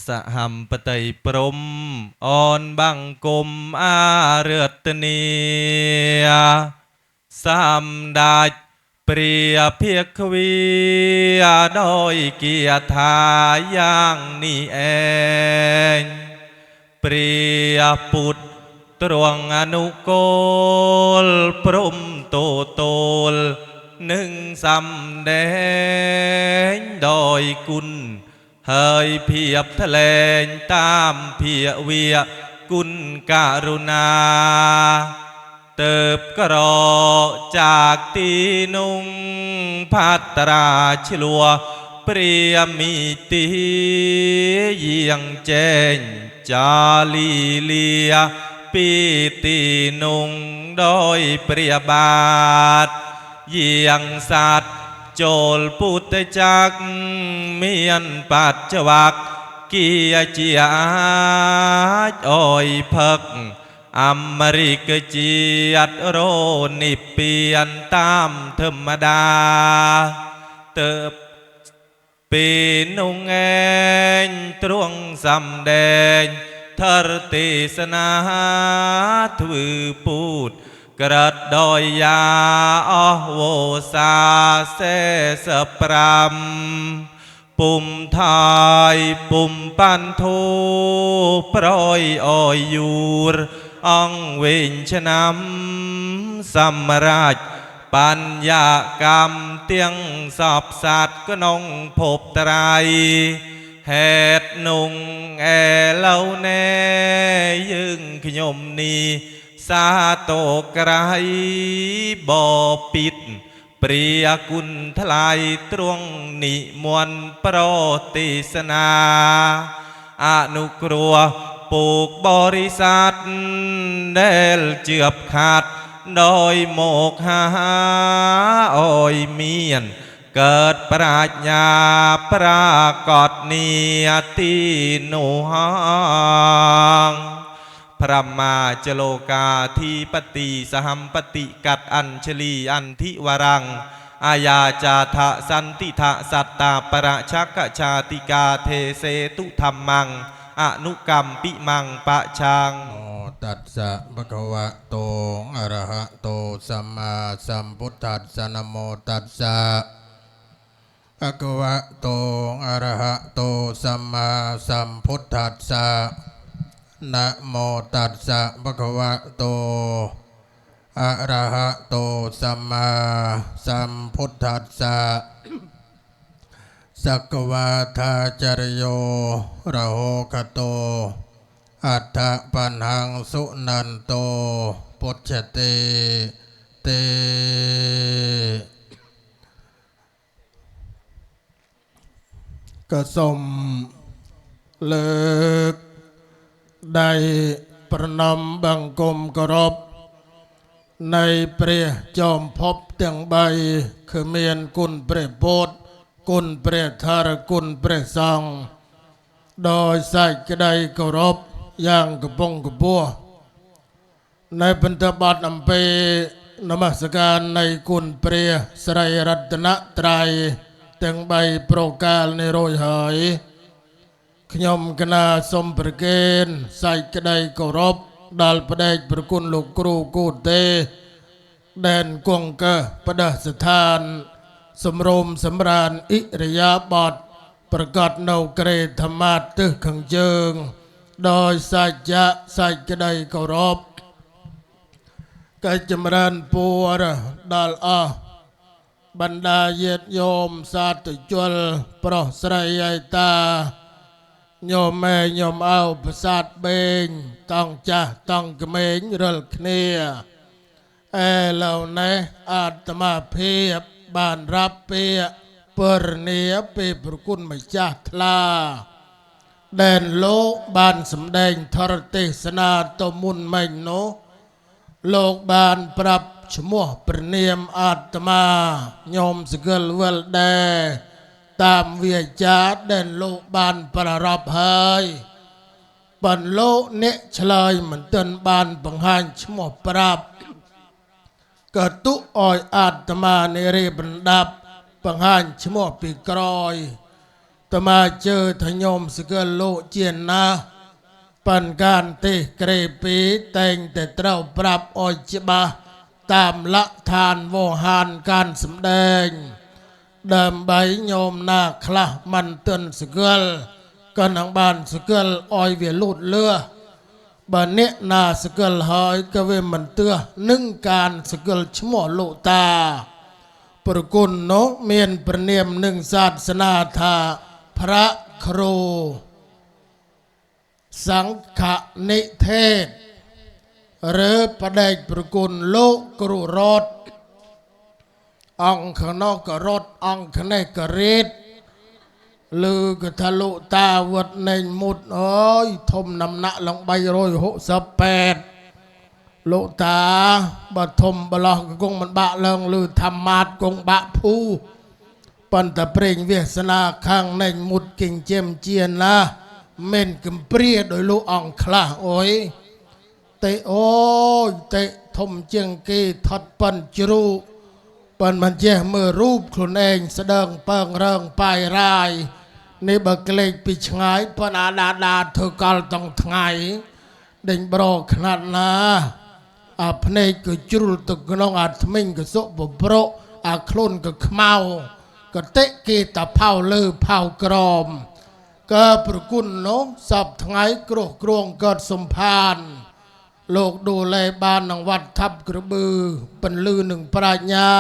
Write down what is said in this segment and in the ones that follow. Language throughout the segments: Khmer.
សហមបតីព្រំអូនបង្គំអារតនីសម្ដេចព្រះភិក្ខវីដោយគាថាយ៉ាងនេះឯងព្រះពុទ្ធទ្រង់អនុគោលព្រំតូតូលនឹងសម្ដែងដោយគុណហើយភាពថ្លែងតាមភាវិគុណករុណាទៅបក្រจากទីนุ่งพัตราชลัวเปรียมีตีเยี่ยงเจนจาลีเลียปีตีนุ่งโดยเปรียบาทเยี่ยงสัตว์โจลพุทธจักเมียนปัจจวักเกียเจียอ้อยพักอมริกเจียดโรนิเปียนตามธรรมดาเติบปีนุ่งเองตรวงสำแดงทรติสนาทวพูดกระดอยยาอโวสาเสสปรามปุ่มทายปุ่มปันทูปรอยออยยูรองเวงชนำสัมราชปัญญากรรมเตียงสอบสัตว์ก็นองพบไตรเหตุนุ่งแอเล่าแน่ยึงขยมนีสาโตไกรบ่อปิดเปรียกุณทลายตรวงนิมวนโปรติสนาอนุกรัวปลูกบริษัทเดลเจือบขาดโดยโมกหาอ้อยเมียนเกิดปราชญาปรากฏเนียตีนุหังพระมาจโลกาทีปฏิสหัมปฏิกัดอัญชลีอันทิวรังอายาจาทะสันติทะสัตตาประชักชาติกาเทเสตุธรรมังอนุกรรมปิมังปะชังโมตัสสะภะคะวะโตอะระหะโตสัมมาสัมพุทธัสสะนะโมตัสสะภะคะวะโตอะระหะโตสัมมาสัมพุทธัสสะนะโมตัสสะภะคะวะโตอะระหะโตสัมมาสัมพุทธัสสะสักวาทาจริโยระโหคโตอัฏฐปัญหังสุนันโตปุจฉเตเตกสมเลิกได้ประนมบังคมกรบในเปรียจอมพบเตียงใบคือเมียนกุลเปรโพธกุลเปรธารกุลเปรสังโดยใส่กระไดกรบอย่างกระปงกระบัวในพันธบัตรอำเภอนมัสการในกุลเปรียสไรรัตนตรัยเตียงใบโปรกาลในโรยหอยขยมกนาสมประเกณฑ์ใส่กระไดกรบดาลประเดชประกุลลูกครูกูเตแดนกวงเกะประดาสถานสมรมสำราญอิริยาบถประกาศเนาเกรธรรมาตึกขังเจิงโดยสัจจะใส่กระไดกรบกจมรันปัวดาลอาบรรดาเยดโยมสาธุจวลปรสรายตาโยมแม่โยมเอาประสาทเบงต้องจ้าต้องกระเมงเรลเนียเอเหล่านี้อาตมาเพียบบานรับเปียเปิรเนียปีประกุลไม่จ้าทลาแดนโลบานสำแดงทรติสนาตมุนไม่โนโลกบานปรับชมัวประเนียมอาตมาโยมสเกลเวลแดตามเวียจาแดนโลกบานประรับเฮยปันโลเนชลอยมันเตือนบานบังหันชมัวปรับกตุอ้อยอาตมาในเรบันดับบังหันชมัวปีกรอย តមាជើថាញោមសកលលោកជាណា បានការទេសក្រេពីតែងតែត្រូវប្រាប់ឲ្យច្បាស់តាមលក្ខឋានវោហានការសម្ដែង ដើម្បីញោមណាខ្លះមិនទិនសកលក៏នឹងបានសកលឲ្យវាលូតលឿ បើអ្នកណាសកលហើយក៏វាមិនទើសនឹងការសកលឈ្មោះលោកតាប្រគុណនោះមានប្រនាមនឹងសាសនាថា ព្រះគ្រូសង្ឃនិเทศឬបដិប្រគុណលោកគ្រូរតអង្គខាងនោះក៏រត់អង្គខាងនេះក៏រេតលើក៏ថាលោកតាវត្តណេងមុតអើយធំនំណាក់ឡើង368លោកតាបើធំបលោះក៏គង់មិនបាក់ឡើងលើធម្មមាតគង់បាក់ភូប៉ុន្តែព្រេងវាសនាខាងណេងមុតគិញជាមជាណាមិនកំព្រាដោយលោកអង្គខ្លះអុយតេអូយតេធំជាងគេថត់ប៉ិនជ្រូកប៉ិនមិនចេះមើលរូបខ្លួនឯងស្ដើងពើងរើងបាយរាយនេះបើក្លែកពីឆ្ងាយប៉ុនអាដាដាធ្វើកលតងថ្ងៃដេញប្រខ្នាតណាអាភ្នែកក៏ជ្រុលទៅក្នុងអាថ្មិញក៏សុបប្រក់អាខ្លួនក៏ខ្មៅក៏តិគេតាផៅលើផៅក្រមក៏ប្រគុណនោះសពថ្ងៃគ្រោះគ្រងកើតសំផានលោកដូលែបាននឹងវត្តថប់ក្របឺពន្លឺនឹងប្រាជ្ញា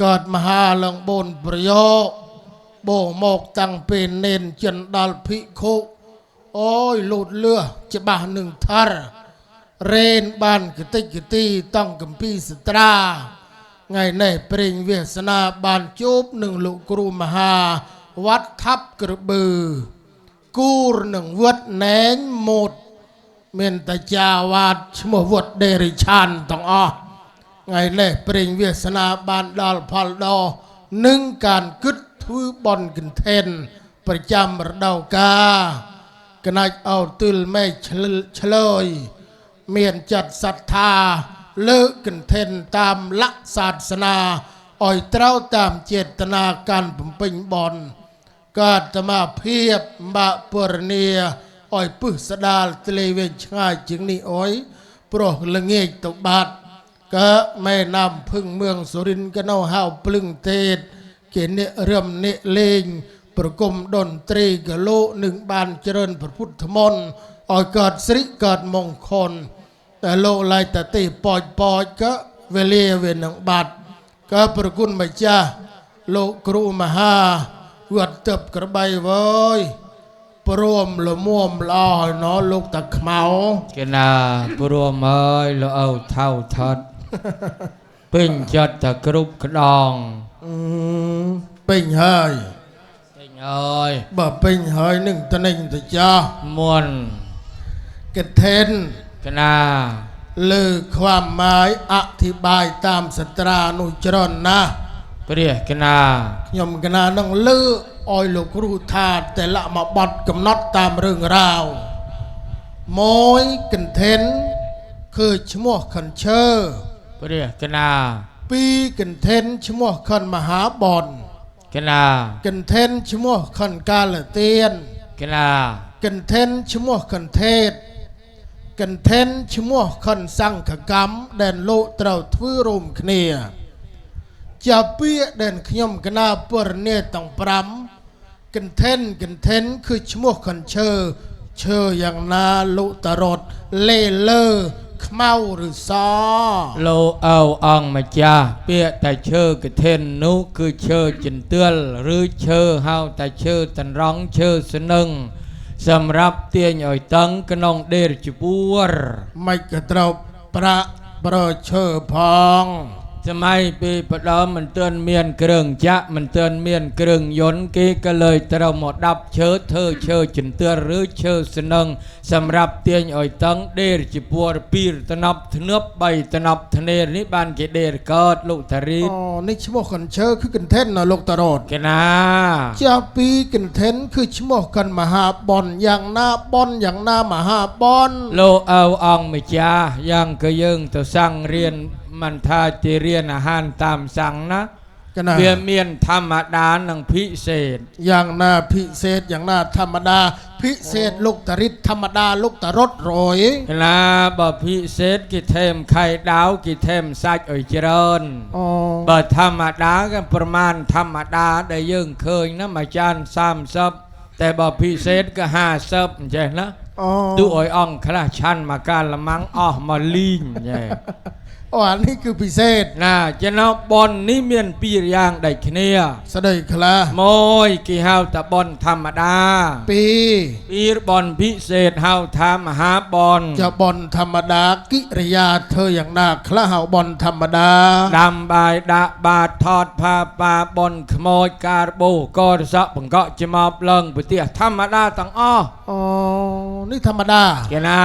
កើតមហាលងបូនប្រយោគបោមកតាំងពេលនេនចិនដល់ភិក្ខុអូយលូតលឿច្បាស់នឹងថររេនបានកតិកទីតង់កំពីសត្រាថ្ងៃនេះព្រេងវាសនាបានជួបនឹងលោកគ្រូមហាវត្តថប់ក្របឺគូរនឹងវត្តណែងម៉ូតមានតាចាវ៉ាតឈ្មោះវត្តដេរិឆានទាំងអស់ថ្ងៃនេះព្រេងវាសនាបានដល់ផលដនឹងការគិតធ្វើបន់កន្ថេនប្រចាំរដូវកាលកណាច់អោទិលមេឆ្លើយមានចិត្តសទ្ធាលើកកន្ថេនតាមលក្ខសាសនាឲ្យត្រូវតាមចេតនាការបំពេញបន់កាតមាភាពបាក់ពរនីឲ្យពឹសដាលទលេវែងឆ្ងាយជាងនេះអុយព្រោះល្ងាចទៅបាត់ក៏ម៉ែណាំភឹងមឿងសុរិនក៏នៅហៅភ្លឹងទេតគេអ្នករំអ្នកលេងប្រគំតន្ត្រីក៏លោកនឹងបានច្រើនព្រះពុទ្ធមន្តឲ្យកើតស្រីកើតមង្គលតែលោកឡៃតទេប៉ោចប៉ោចក៏វេលាវានឹងបាត់ក៏ប្រគុណម្ចាស់លោកគ្រូមហាវត្តទឹកក្របីវើយព្រមលមុំល្អហើយណលោកតាខ្មៅគេណាព្រមអើយលោកឪថៅថត់ពេញចិត្តតែគ្រប់ក្ដងពេញហើយពេញហើយបើពេញហើយនឹងតនិញទៅចាស់មុនកថេនកណាលើความหมายអធិប្បាយតាមសត្រានោះច្រើនណាស់ព្រះកណាខ្ញុំកណានឹងលើឲ្យលោកគ្រូថាតែលមកបត់កំណត់តាមរឿងរ៉ាវមួយកន្ថេនគឺឈ្មោះខិនឈើព្រះកណាពីរកន្ថេនឈ្មោះខិនមហាបនកណាកន្ថេនឈ្មោះខិនកាលទានកណាកន្ថេនឈ្មោះខិនเทศកន្ថេនឈ្មោះខិនសង្ឃកម្មដែលលោកត្រូវធ្វើរួមគ្នាជាពាក្យដែលខ្ញុំកណាពរនីទាំង5កន្ថេនកន្ថេនគឺឈ្មោះខិនឈើឈើយ៉ាងណាលោកតារត់លេលើខ្មៅឬសលោកឪអង្គម្ចាស់ពាក្យតែឈើកធិននោះគឺឈើចិន្ទឿលឬឈើហៅតែឈើតន្រង់ឈើស្នឹងសម្រាប់ទាញឲ្យតឹងក្នុងដេរជពួរមិនក៏ត្រូវប្រាក់ប្រឈើផង សម័យពីបដើមមិនទាន់មានគ្រឿងចាក់មិនទាន់មានគ្រឿងយន្តគេក៏លើត្រូវមកដាប់ឈើធ្វើឈើចិន្ទឿលឬឈើស្នឹងសម្រាប់ទាញឲ្យតឹងដេរជពួរពីរតំណប់ធ្នប់បីតំណប់ធ្នេនេះបានគេដេរកើតលោកតារីអូនេះឈ្មោះកញ្ឈើគឺកន្ថេនណាលោកតារតគេណាចាពីកន្ថេនគឺឈ្មោះកិនមហាបនយ៉ាងណាបនយ៉ាងណាមហាបនលោកឪអង្គម្ចាស់យ៉ាងក៏យើងទៅសាំងរៀនមិនថាទីរៀនអាហារតាមសាំងណា กันนะ เวียเมียนธรรมดาหนังพิเศษ อย่างหน้าพิเศษอย่างหน้าธรรมดาพิเศษลูกตริศธรรมดาลูกตรดโรย นะบ่พิเศษกิเทมไข่ดาวกิเทมสัจอ่อยเจริญบ่ธรรมดากันประมาณธรรมดาได้ยิ่งเคยนะมาจาน30แต่บ่พิเศษก็50ใช่นะดูอ่อยอ่องคลาชันมาการละมังอ้อมาลิงใช่ อ๋ออันนี้คือพิเศษ นะจะนบอลนี่เมียนปีอย่างได้เคลีย เสด็จคลาม อยกี่เฮาตะบอลธรรมดาปีปีบอลพิเศษเฮาทามหาบอล จะบอลธรรมดากิริยาเธออย่างหน้าคลาเฮาบอลธรรมดาดำบายดะบาททอดผ้าปาบอลขโมยการโบกอสะบังก็จะมาเลิงปเตียธรรมดาตั้งอ้อ อ๋อนี่ธรรมดาแกน่า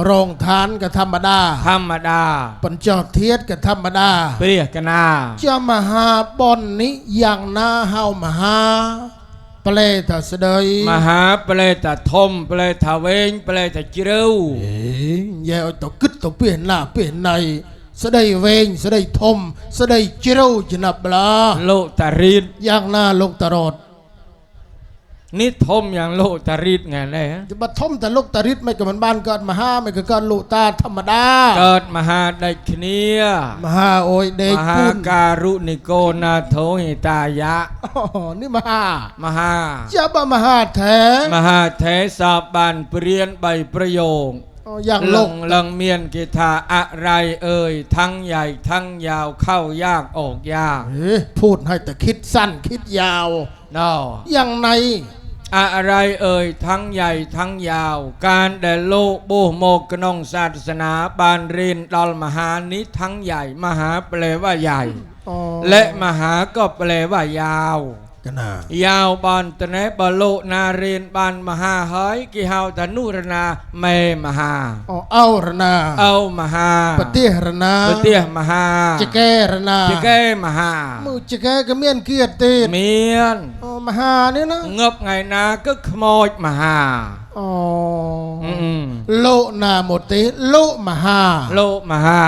โรงทานก็ธรรมดาธรรมดาปัญจเทียดก็ธรรมดาเปรียกนาจะมหาบอลนี้อย่างหน้าเฮามหาเปลตเสดยมหาเปลตทมเปลตเวงเปลตจิรู เอ๋ยเอาตัวกึดตัวเปลี่ยนหน้าเปลี่ยนในเสดยเวงเสดยทมเสดยจิรูจนับลาโลตาริดอย่างหน้าโลกตรดนี่ทมอย่างโลตาริดไงเลยฮะจะมาทมแต่โลกตาริดไม่กับมันบ้านเกิดมหาไม่กับเกิดโลตาธรรมดาเกิดมหาได้เคียมหาโอยเด็กมหาการุณิโกนาโถหิตายะอ๋อนี่มหามหาจะบ่มหาแท้มหาแท้สาบานเปลี่ยนใบประโยคอย่างโลกลังเมียนกิทาอะไรเอ่ยทั้งใหญ่ทั้งยาวเข้ายากออกยากพูดให้แต่คิดสั้นคิดยาวเนาะอย่างในอะไรเอ่ยทั้งใหญ่ทั้งยาวการเดโลโบโมกนองศาสนาบานเรียนดอลมหานี้ทั้งใหญ่มหาแปลว่าใหญ่และมหาก็แปลว่ายาวยาวบานตะเนบโลนาเรียนบานมหาเฮยกิเฮาตนุรนาเมมหาเอารนาเอามหาปฏิหรนาปฏิมหาจะแกรนาจะแกมหามือจะแกก็เมียนเกียรติเมียนมหานี่นะเงบไงนาก็ขโมยมหาอ๋อโลนาโมติโลมหาโลมหา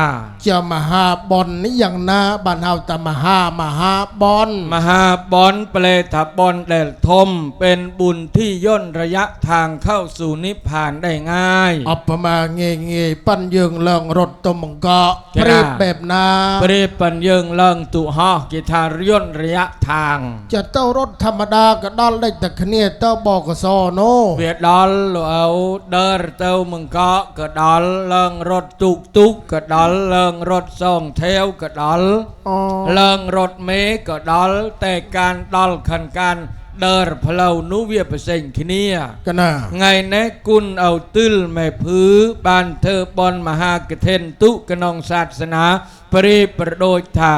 จะมหาบอลนี่อย่างนาบ้านเฮาแต่มหามหาบอลมหาบอลเปลทบอลเดลทมเป็นบุญที่ย่นระยะทางเข้าสู่นิพพานได้ง่ายอัปมาเงเงปันเยิงเลิงรถตมงกะเปรียบแบบนาเปรียบปันเยิงเลิงตุฮอกิทารย่นระยะทางจะเต้ารถธรรมดาก็ดอลได้แต่เนียเต้าบอกกซอโนเวียดดอลเอาเดินเต้ามึงก็กระดอลเลิงรถตุกตุกกระดอลเลิงรถส่งเทวกระดอลเลิงรถเมฆกระดอลแต่การดอลขันการเดินเพลานุเวียเปเซ็งขี้เนี่ยกันนะไงแน่กุลเอาตื้นแม่พื้อบานเธอบอลมหากเทนตุกนองศาสนาปรีประโดยทา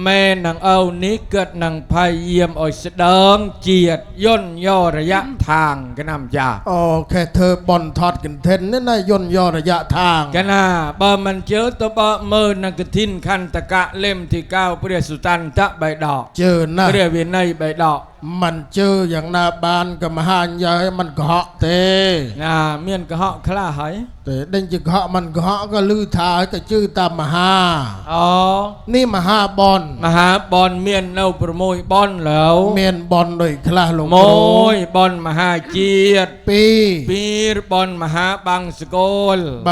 แม่นางเอานี้เกิดนางพายเยี่ยมอ่อยเสดงเจียดย่นย่อระยะทางกันนำจ้าอ๋อแค่เธอบอลทอดกันเทนนี่นะย่นย่อระยะทางกันนะบ่มันเจอตัวบ่เมื่อนางกทินคันตะกะเล่มที่9เปรียสุตันตะใบดอกเจอนะเปรียวินัยใบดอกมันเจออย่างนาบานกับมหาใหญ่มันเกาะเตนะเมียนเกาะคลาหอยแต่เด้งจะเกาะมันเกาะก็ลือทายก็ชื่อตามมหาอ๋อนี่มหาบอลมหาบอลเมียนเอาประโมยบอลแล้วเมียนบอลโดยคลาลงโมยบอลมหาเจียดปีปีบอลมหาบังสกลใบ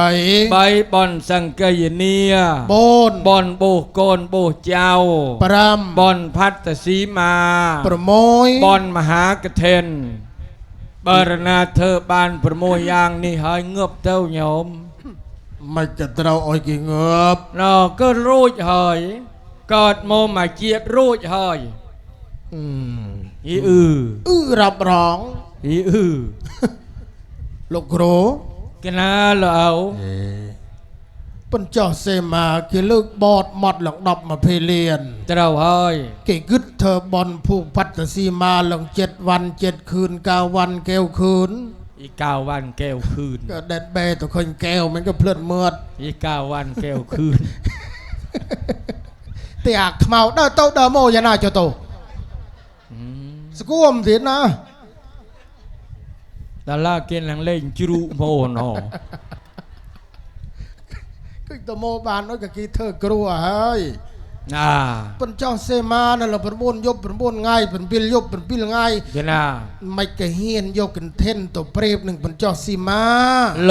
ใบบอลสังเกยเนียบนบอลโบกนโบเจ้าปรำบอลพัตสีมาประโมยบอลมหากเทนบารณาเธอบานประโมยยางนี่หายเงือบเต้าโยมไม่จะเราอ้อยกี่เงือบนอก็รู้หอยกอดโมมาเจียดรู้หอยอีอืออือรับรองอีอือลูกครูกันนะเราปัญจเสมาคือเลิกบอดหมดหลังดอบมาเพเลียนเราเฮ้ยเกึดเธอบอลผูกพัตสีมาหลัง7 วัน 7 คืน9 วันแก้วคืนอี9 วันแก้วคืนก็แดดแบตัวคนแก้วมันก็เพลิดเมือดอี9 วันแก้วคืนเตียกเมาเด้อเต้าเด้อโมยานาเจ้าโตสกุมเสียนะดาราเกินหลังเล่นจรุโมนอคือตัวโมบานน้อยกับกีเธอกลัวเฮ้ย ណា បញ្ចុះសេមានៅល9យប់9ថ្ងៃ7យប់7ថ្ងៃ កណា មិនក៏ហ៊ានយកកន្ធិនទៅប្រៀបនឹងបញ្ចុះសីមា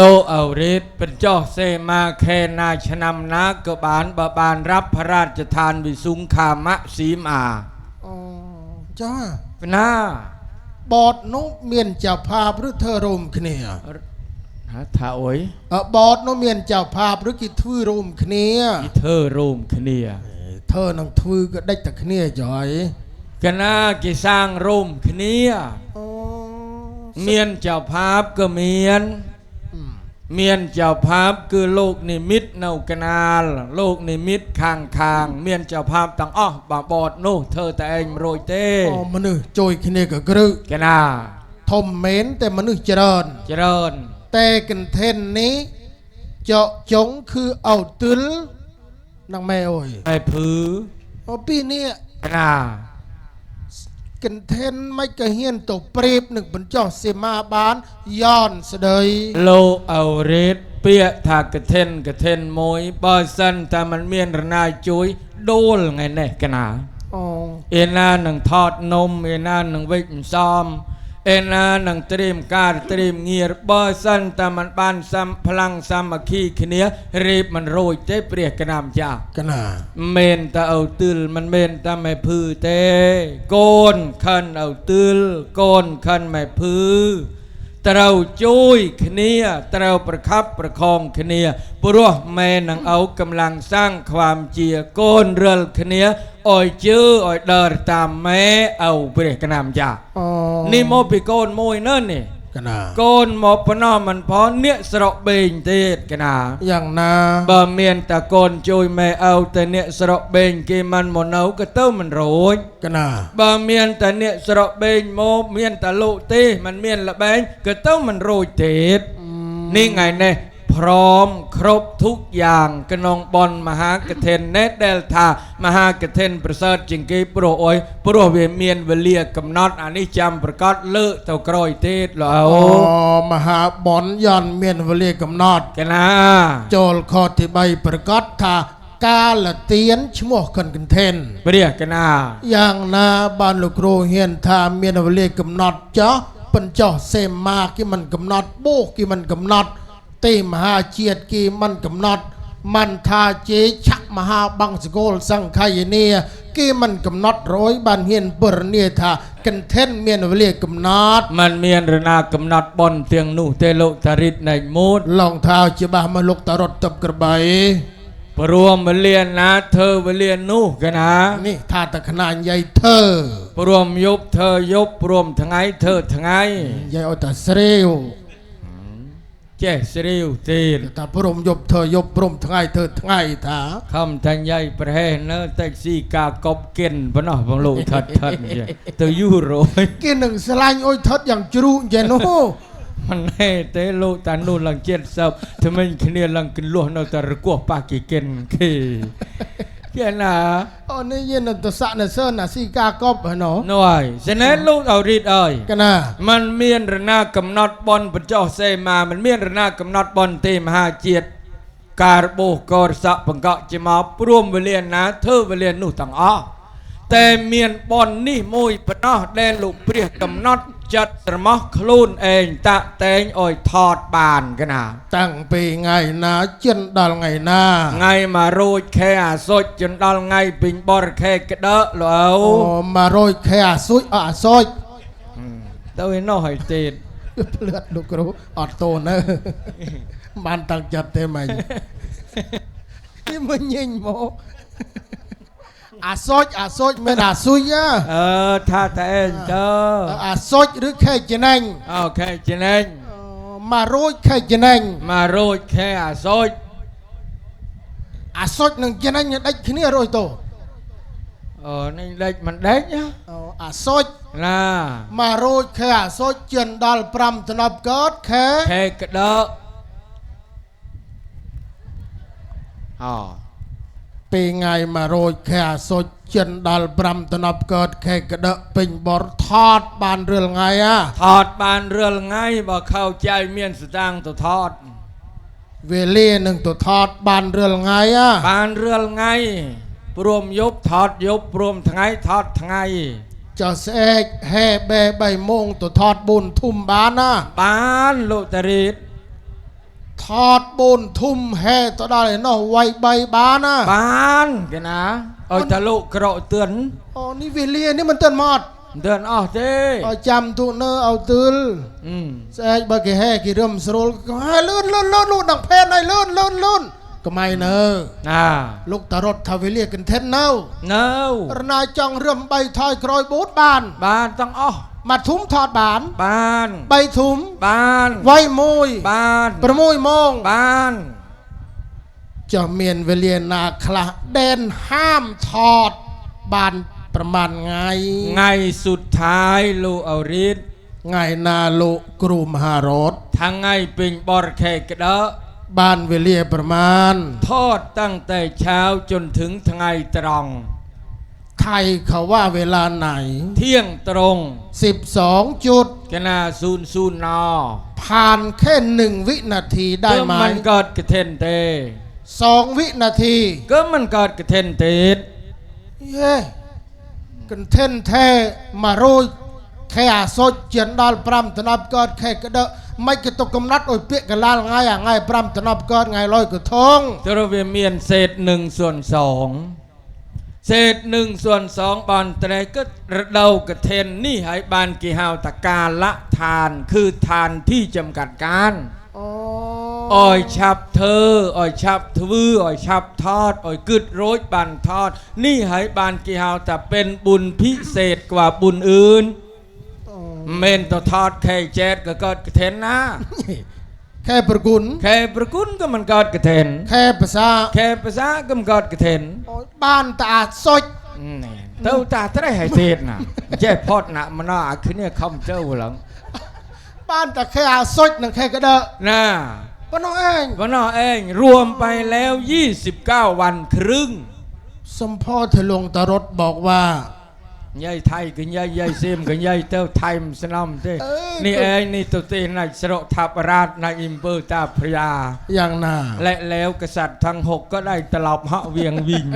លោកអរិទ្ធបញ្ចុះសេមាខេណាឆ្នាំណាក៏បានបើបានរាប់พระราชทานវិសុងខាមៈសីមា អូចា ណា បតនោះមានเจ้าภาพឬធ្វើរួមគ្នា ណាថាអុយ បតនោះមានเจ้าภาพឬគេធ្វើរួមគ្នា គេធ្វើរួមគ្នា ធ្វើនឹងធ្វើក៏ដេចតែគ្នាចុយក ណាគេសាងរួមគ្នា អូ មានเจ้าภาพក៏មានមានเจ้าภาพគឺលោកនិមិត្តនៅកណាលលោកនិមិត្តខាងខាងមានเจ้าภาพទាំងអស់បើបតនោះធ្វើតែឯងមិនរួចទេ អូមនុស្សជួយគ្នាក៏គ្រឹ កណា ធំមែនតែមនុស្សច្រើន ច្រើន តែកន្ធិននេះចកចុងគឺអោទិលនឹងម៉ែអើយ ឯភឺ អូពីនេះ កណា កន្ធិនមិនក៏ហ៊ានទៅប្រៀបនឹងបញ្ចុះសីមាបានយ៉នស្ដី លោកអរិទ្ធពាក្យថាកឋិនកឋិនមួយបើសិនតែมันមានរណាជួយដួលថ្ងៃនេះកណា អូ ឯណានឹងថតនំឯណានឹងវិចសំឯណានឹងត្រៀមការត្រៀមងារបើសិនតែมันបានសំផ្លាំងសាមគ្គីគ្នារៀបមិនរួចទេព្រះកណាម្ចាស់ កណា មែនតើឪទិលមិនមែនតែម៉ែភឺទេកូនខិនឪទិលកូនខិនម៉ែភឺត្រូវជួយគ្នាត្រូវប្រคับប្រខងគ្នាព្រោះម៉ែនិងឪកម្លាំងសាងความជាកូនរិលគ្នាឲ្យជឿឲ្យដើរតាមម៉ែឪព្រះកណាម្ចាស់ អូ នេះមកពីកូនមួយនៅនេះ កណា កូនមកប៉ុណ្ណោះមិនផងអ្នកស្រុកបេងទៀតកណា យ៉ាងណា បើមានតែកូនជួយម៉ែឪតែអ្នកស្រុកបេងគេមិនមកនៅក៏ទៅមិនរួច កណា បើមានតែអ្នកស្រុកបេងមកមានតែលោកទេមិនមានល្បែងក៏ទៅមិនរួចទៀតនេះថ្ងៃនេះព្រមគ្រប់ทุกយ៉ាងក្នុងបុណ្យមហាកឋិននេះដែលថាមហាកឋិនប្រសើរជាងគេព្រោះអុយព្រោះវាមានវេលាកំណត់អានេះចាំប្រកាសលើកទៅក្រោយទៀតលោក អូ អូ មហាបុណ្យយ៉នមានវេលាកំណត់ កណា ចូលខទី3ប្រកាសថាកាលទៀនឈ្មោះខិនកន្ធិន ព្រះកណា យ៉ាងណាបានលោកគ្រូហ៊ានថាមានវេលាកំណត់ចោះបញ្ចុះសេមាគេមិនកំណត់បោះគេមិនកំណត់ទេមហាជាតិគេមិនកំណត់មិនថាជេឆៈមហាបង្សកុលសង្ខយនីគេមិនកំណត់រយបានហ៊ានពរនីថាកន្ធិនមានវេលាកំណត់ มันមានរណាកំណត់ប៉ុនទាំងនោះទេលោកតារិតនៃមូត ឡងថាច្បាស់មកលោកតារត់តបក្របី ព្រមវេលាណាធ្វើវេលានោះកណា នេះថាតខ្នាញយាយធ្វើ ព្រមយប់ធ្វើយប់ព្រមថ្ងៃធ្វើថ្ងៃ យាយឲ្យតាស្រាវ ចេះស្រាវទៀត តាព្រមយប់ធ្វើយប់ព្រមថ្ងៃធ្វើថ្ងៃថា ខំតែយាយប្រហែសនៅតែស៊ីកាកប់គិនប៉ុណ្ណោះបងលោកថិតថិតចេះទៅយូររយ គេនឹងស្លាញ់អុយថត់យ៉ាងជ្រូកចេះនោះ មិនណែទេលោកតានោះឡើងចិត្តសើបថ្មិញគ្នាឡើងកន្លោះនៅតែរកោះប៉ះគេគិនគេគេណា អូនេះយានតសៈណសណាស៊ីកាកប់ហ៎ណូ នោះហើយស្នេហ៍លោកឲ្យរីតអើយក ណា มันមានរណាកំណត់បនបញ្ចុះសេមាมันមានរណាកំណត់បនទេមហាជាតិការបោះករស័កបង្កក់ជាមកព្រមវេលាណាធ្វើវេលានោះទាំងអស់តែមានបននេះមួយប៉ុណ្ណោះដែលលោកព្រះកំណត់ចិត្តស្រមោះខ្លួនឯងតាក់តែងឲ្យថតបានកណា តាំងពីថ្ងៃណាចិនដល់ថ្ងៃណា ថ្ងៃមករួចខែអាសុចចនដល់ថ្ងៃពេញបរខែក្តើលោក អូ100ខែអាសុចអអាសុច ទៅឯនោះហើយទៀត ភ្លឿតលោកគ្រូអត់តូននៅបានតាំងចិត្តទេមិញនេះមកញញមកអាសុចអាសុចមិនអាសុច អឺថាតែឯងទៅ អាសុចឬខែចំណេញ អូខេចំណេញ 100ខែចំណេញ មករួចខែអាសុច អាសុចនឹងចំណេញដេចគ្នារួចទៅ អូនេះដេចមិនដេច អូអាសុច ណា 100ខែអាសុចចិនដល់5ធ្នប់កើតខែ ខែក្តើអូ ពីថ្ងៃ100ខែអាសុចចិនដល់5ធ្នប់កើតខែក្តឹកពេញបរថតបានរឿលថ្ងៃអា ថតបានរឿលថ្ងៃបើខោចៃមានស្តាងទៅថត វេលានឹងទៅថតបានរឿលថ្ងៃអា បានរឿលថ្ងៃ ព្រមយប់ថតយប់ព្រមថ្ងៃថតថ្ងៃ ចុះស្អែកហេបេ3ម៉ោងទៅថត4ធុំបានណា បានលោកតារីត ថត4ធុំហេទៅដល់ឯនោះវាយ3បានណា បានគេណាឲ្យតាលោកក្រកទឿន អូនេះវេលានេះមិនទឿនមក ទឿនអស់ទេ ឲ្យចាំទូនៅឲ្យទឿលស្អែកបើគេហេគេរឹមស្រួលហេលឿនលឿនលឿនលូដល់ភេនឲ្យលឿនលឿនលឿនកម្ៃនៅ ណា លោកតារត់ថាវេលាកន្ថិននៅ នៅ រណាចង់រឹម3ថយក្រោយបូតបាន បានទាំងអស់ មួយធុំថតបាន បាន 3ធុំ បាន វាយមួយ បាន 6ម៉ោង បាន ចុះមានវេលាណាខ្លះដែនហាមថតបានប្រហែលថ្ងៃ ថ្ងៃសុดท้ายលោកអរិទ្ធ ថ្ងៃណាលោកគ្រូមហារត ថ្ងៃពេញបរខេក្តៅ បានវេលាប្រមាណ ทอดตั้งแต่เช้าจนถึงថ្ងៃត្រង់ ไทยเขาว่าเวลาไหน เที่ยงตรง 12จุด กนาซูนซูนนอ ผ่านแค่1วินาทีได้ไหม ก็มันเกิดกระเทนเต 2วินาที ก็มันเกิดกระเทนเตด เย้กันเท่นแท้มาโรยแค่อาสดเจียนดอลปรำตนับเกิดแค่กระเดะไม่กระตกกำนัดโอยเปียกกะลาลง่ายอ่ะง่ายปรำตนับเกิดง่ายลอยกระทง ตระเวเมียนเศษหนึ่งส่วนสองเศษหนึ่งส่วนสองบานเตรก็ระเดากระเทนนี่ให้บานกิหาวตะกาละทานคือทานที่จำกัดการอ้อยฉับเธออ้อยฉับทวืออ้อยฉับทอดอ้อยกึดโรยบานทอดนี่ให้บานกิหาวแต่เป็นบุญพิเศษกว่าบุญอื่นเมนต่อทอดแค่เจ็ดก็เกิดกระเทนนะ แค่ประกุล แค่ประกุลก็มันเกิดกระเทน แค่ภาษา แค่ภาษาก็มันเกิดกระเทน บ้านตาสด เต้าตาตะได้ให้เทศนะเจ้พอดนะมันน่าคือเนี่ยคำเจ้าหลัง บ้านตาแค่อาสดนั่นแค่กระเดะ น่า ปะน้องเอง ปะน้องเองรวมไปแล้ว29วันครึ่ง สมพ่อเถลงตารถบอกว่าย ายไทยกันยายยายเซมกันยายเต้าไทยมสนอมเต้นี่เองนี่ตัวเต้นายสระทับราชนายอิมเบอร์ตาพระยา อย่างน่า และแล้วกษัตริย์ทั้งหกก็ได้ตลับหะเวียงวิง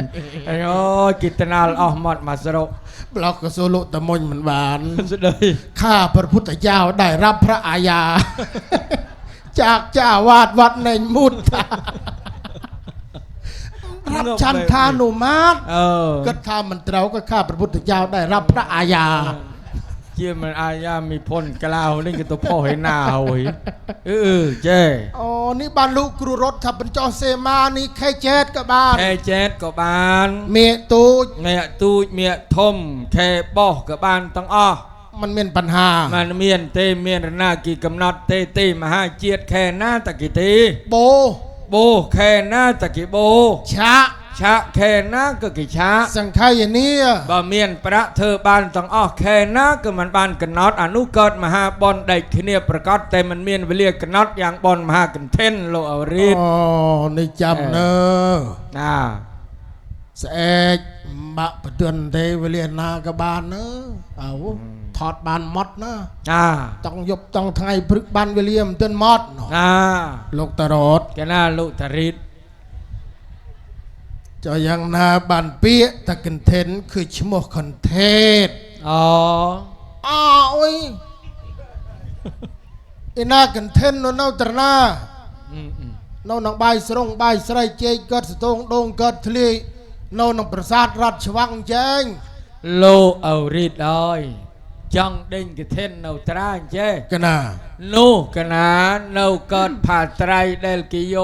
ไอ้โอ้กิตนาลอหมดมาสระ บล็อกกสุลุตะมนมันหวาน สุดเลย ข้าพระพุทธเจ้าได้รับพระอาญาจากเจ้าวาดวัดในมุตตารับชันทานุมาตก็ทำมันเตราก็ข้าพระพุทธเจ้าได้รับพระอาญา เชี่ยมันอาญามีพ้นกล่าวนี่คือตัวพ่อให้หน้าเฮ้ยเออเจ้ อ๋อนี่บรรลุครูรถถ้าเป็นเจ้าเซมานี่แค่เจ็ดก็บ้าน แค่เจ็ดก็บ้าน เมียตู เมียตูเมียทมแค่บ่อก็บ้านต้องอ้อ มันเมียนปัญหา มันเมียนเตเมียนหน้ากี่กำหนดเตเตมหาเจียดแค่หน้าตะกี้ตี โบ โบแค่หน้าตะกี้โบ ชะ ชะแค่หน้าก็กี่ชะ สังขายนี่ บ่เมียนประเธอบ้านต้องอ้อแค่หน้าก็มันบ้านกันน็อตอนุเกิดมหาบอลได้เนียประกาศแต่มันเมียนเวลียกันน็อตอย่างบอลมหากันเทนโลเอารีด อ๋อนี่จำเนอะ น่า เสกบะประเตือนเทวเลียนากบานเนอะเอาถอดบานมดนะต้องยบต้องไทยพรึกบานเวเลียมเตือนมดลูกตรอด แกน่าลูกตริด จะยังนาบานเปียตะกันเทนคือชโมคอนเทศ อ๋อ อ้าโอ้ยไอ้นากันเทนโนเนาตระนาโนนังใบสรงใบสไรเจเกิดสตงดงเกิดทะเลโนนังประสาทรัชวังแจ้ง โลเอารีดอ้อยจังเด้งกระเทนเอาตราเจ้ กันนา นูกันนาเนาเกิดผ่าไตรเดลกิโย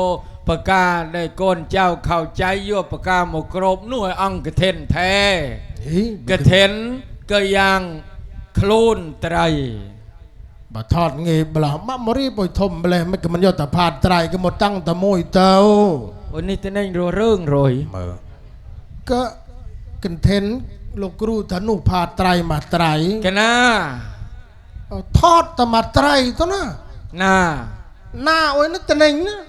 ปกาได้ก้นเจ้าเข้าใจยั่วปกาหมกรบนู่ยอังกระเทนแท้กระเทนก็ยังคลูนไตร บ่ทอดเงยบลามะมรีปอยทมเลยไม่ก็มันยอดแต่ผ่าไตรก็หมดตั้งแต่มวยเต้า วันนี้จะนั่งรัวเรื่องรอย ก็กันเทนลูกครูธนุผ่าไตรมาไตร กันนะ ทอดแต่มาไตรตัวน่ะ น่า หน้าโอ้ยนึกแต่เน่งนะ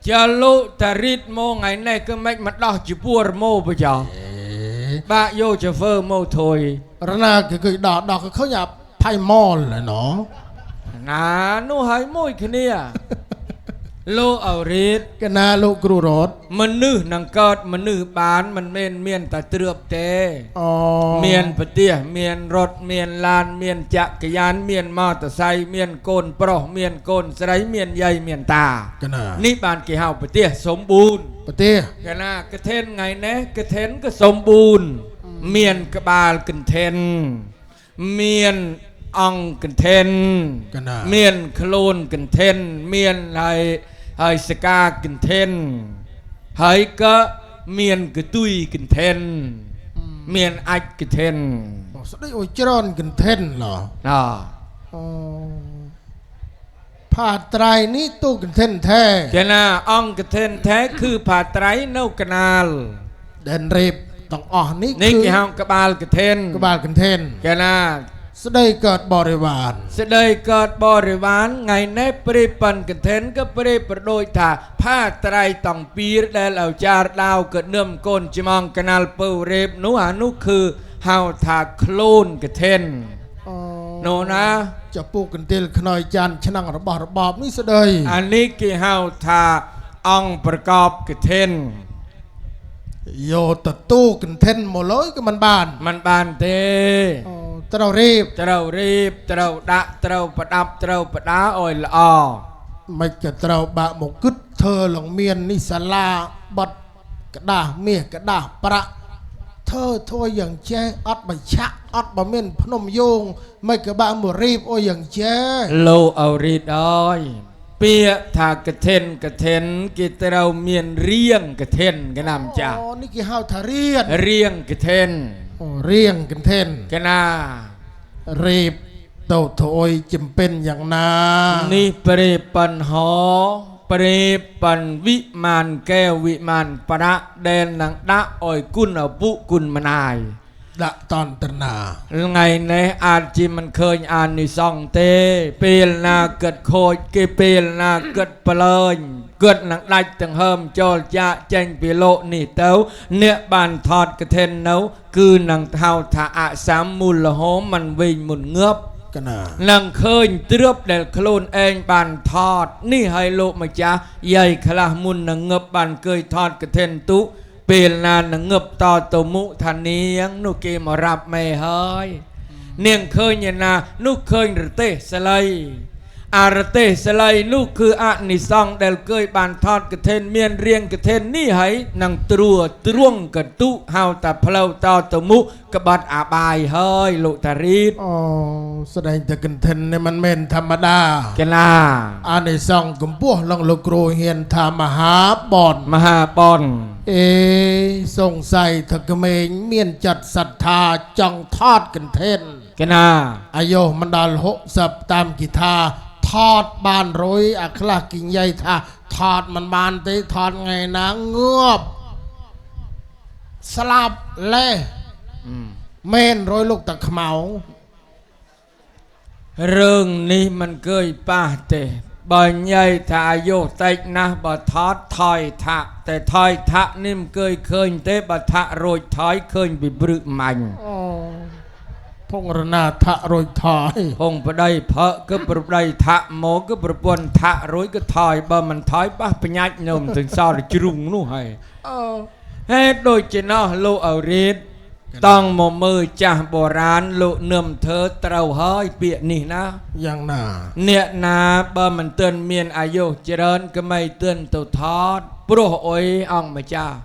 จะลุตริดโมไงแน่ก็ไม่มาดอกจีปัวโมไปจ้ะบะโยจะเฟอร์โมถอย ระนาคือดอกดอกเขาอยากไพ่มอลเลยเนาะ น่านู่หายมวยคนเนี่ย លោកអរិទ្ធ កណាលោកគ្រូរត មនុស្សនឹងកើតមនុស្សបានមិនមែនមានតែទ្រឿបទេ អូ មានប្រទេសមានរថមានឡានមានចក្រយានមានមតសៃមានកូនប្រុសមានកូនស្រីមានយាយមានតា កណា នេះបានគេហៅប្រទេសសម្បូរណ៍ ប្រទេស កណាកធិនថ្ងៃនេះកធិនក៏សម្បូរណ៍មានក្បាលកន្ធិនមានអង្គកន្ធិនក ណា មានខ្លួនកន្ធិនមានហើយហើយសកាកន្ធិនហើយក៏មានកទុយកន្ធិនមានអាចកធិន អូស្ដីអូច្រើនកន្ធិនឡ អ អូផាត្រៃនេះទូកន្ធិនថែ កណាអង្គកធិនថែគឺផាត្រៃនៅកណាល ដែលរៀបទាំងអស់នេះ នេះគេហៅក្បាលកធិន ក្បាលកន្ធិន កណា ស្ដីកើតបរិវារ ស្ដីកើតបរិវារថ្ងៃនេះព្រិបនកធិនក៏ព្រិប្រដូចថាផាត្រៃតងពីរដែលអចារដាវក៏នឹមកូនច្មងកណាលពៅរេបនោះអានោះគឺហៅថាខ្លួនកធិន អូ នោះណា ចពុកកន្ទិលខ្នើយចានឆ្នាំងរបស់របបនេះស្ដី អានេះគេហៅថាអង្គប្រកបកធិន យកតទូកន្ធិនមកលើក៏មិនបាន มันបានទេ អូត្រូវរៀប ត្រូវរៀបត្រូវដាក់ត្រូវប្រដាប់ត្រូវបដាឲ្យល្អ មិនក៏ត្រូវបាក់មកគិតធ្វើលងមាននេះសាលាបត់ក្តាស់មាសក្តាស់ប្រាក់ធ្វើធ្វើយ៉ាងចេះអត់បឆាក់អត់បើមានភ្នំយោងមិនក៏បាក់មករៀបអូយ៉ាងចេះ លោកអរិទ្ធអើយពាក្យថាកធិនកធិនគេត្រូវមានរៀងកធិនគេណាម្ចាស់ អូនេះគេហៅថារៀន រៀងកធិន អូរៀងកន្ធិន គេណា រៀបទៅធ្វើអុយចំពេនយ៉ាងណា នេះព្រិបញ្ហោព្រិបញ្វិមានកែវវិមានប្រាក់ដែលនឹងដាក់ឲ្យគុណឪពុកគុណម្ដាយ ដាក់តន្តនា ថ្ងៃនេះអាចជាមិនឃើញអានិសង្សទេពេលណាគិតខូចគេពេលណាគិតប្លែងគិតនឹងដាច់ទាំងហើមចូលចាកចេញពីលោកនេះទៅអ្នកបានថតកធិននៅគឺនឹងហៅថាអសមមូលហោមមិនវិញមុនងើប កណា នឹងឃើញទ្របដែលខ្លួនឯងបានថតនេះឲ្យលោកម្ចាស់យាយខ្លះមុននឹងងើបបានកើយថតកធិនទុពេលណានឹងងើបតទៅមុថានាងនោះគេមករាប់មេហើយនាងឃើញឯណានោះឃើញរទេសស្លៃអរទេសស្លៃនោះគឺអនិសង្សដែលកើយបានថតកធិនមានរៀងកធិននេះហើយនឹងត្រួទ្រួងកតុហៅតាផ្លូវតទៅមុក្បត់អាបាយហើយលោកតារីត អូស្ដែងតែកន្ធិននេះមិនមែនធម្មតា កណា អានិសង្សកម្ពស់ឡងលោកគ្រូហ៊ានថាមហាបន មហាបន អេសង្ស័យថាក្មេងមានចិត្តសទ្ធាចង់ថតកន្ធិនក ណា អាយុមិនដល់60តាមគិថាថតបានរុយអាខ្លះគិញយាយថាថតមិនបានទេថតថ្ងៃណាងាប់ស្លាប់លេះមែនរុយលោកតាខ្មៅ រឿងនេះមិនកើយប៉ះទេបើញ៉ៃថាអាយុតិចណាស់បើថតថយថៈតែថយថៈនេះមិនកើយឃើញទេបើថៈរួចថយឃើញពីព្រឹកមាញ់ អូភងរណាថៈរុយថយ ហងប្តីផឹកគឺប្រប្តីថៈមកគឺប្រពន្ធថៈរួចក៏ថយបើមិនថយប៉ះបញ្ញាច់នៅមិនទាំងសល់ជ្រុងនោះហើយ អូ ហេតុដូចជានោះលោកអរិទ្ធតង់មកមើលចាស់បុរាណលោកនឹមធ្វើត្រូវហើយពាក្យនេះណា យ៉ាងណា អ្នកណាបើមិនទិនមានអាយុច្រើនក៏មិនទិនទៅថតព្រោះអុយអង្គម្ចាស់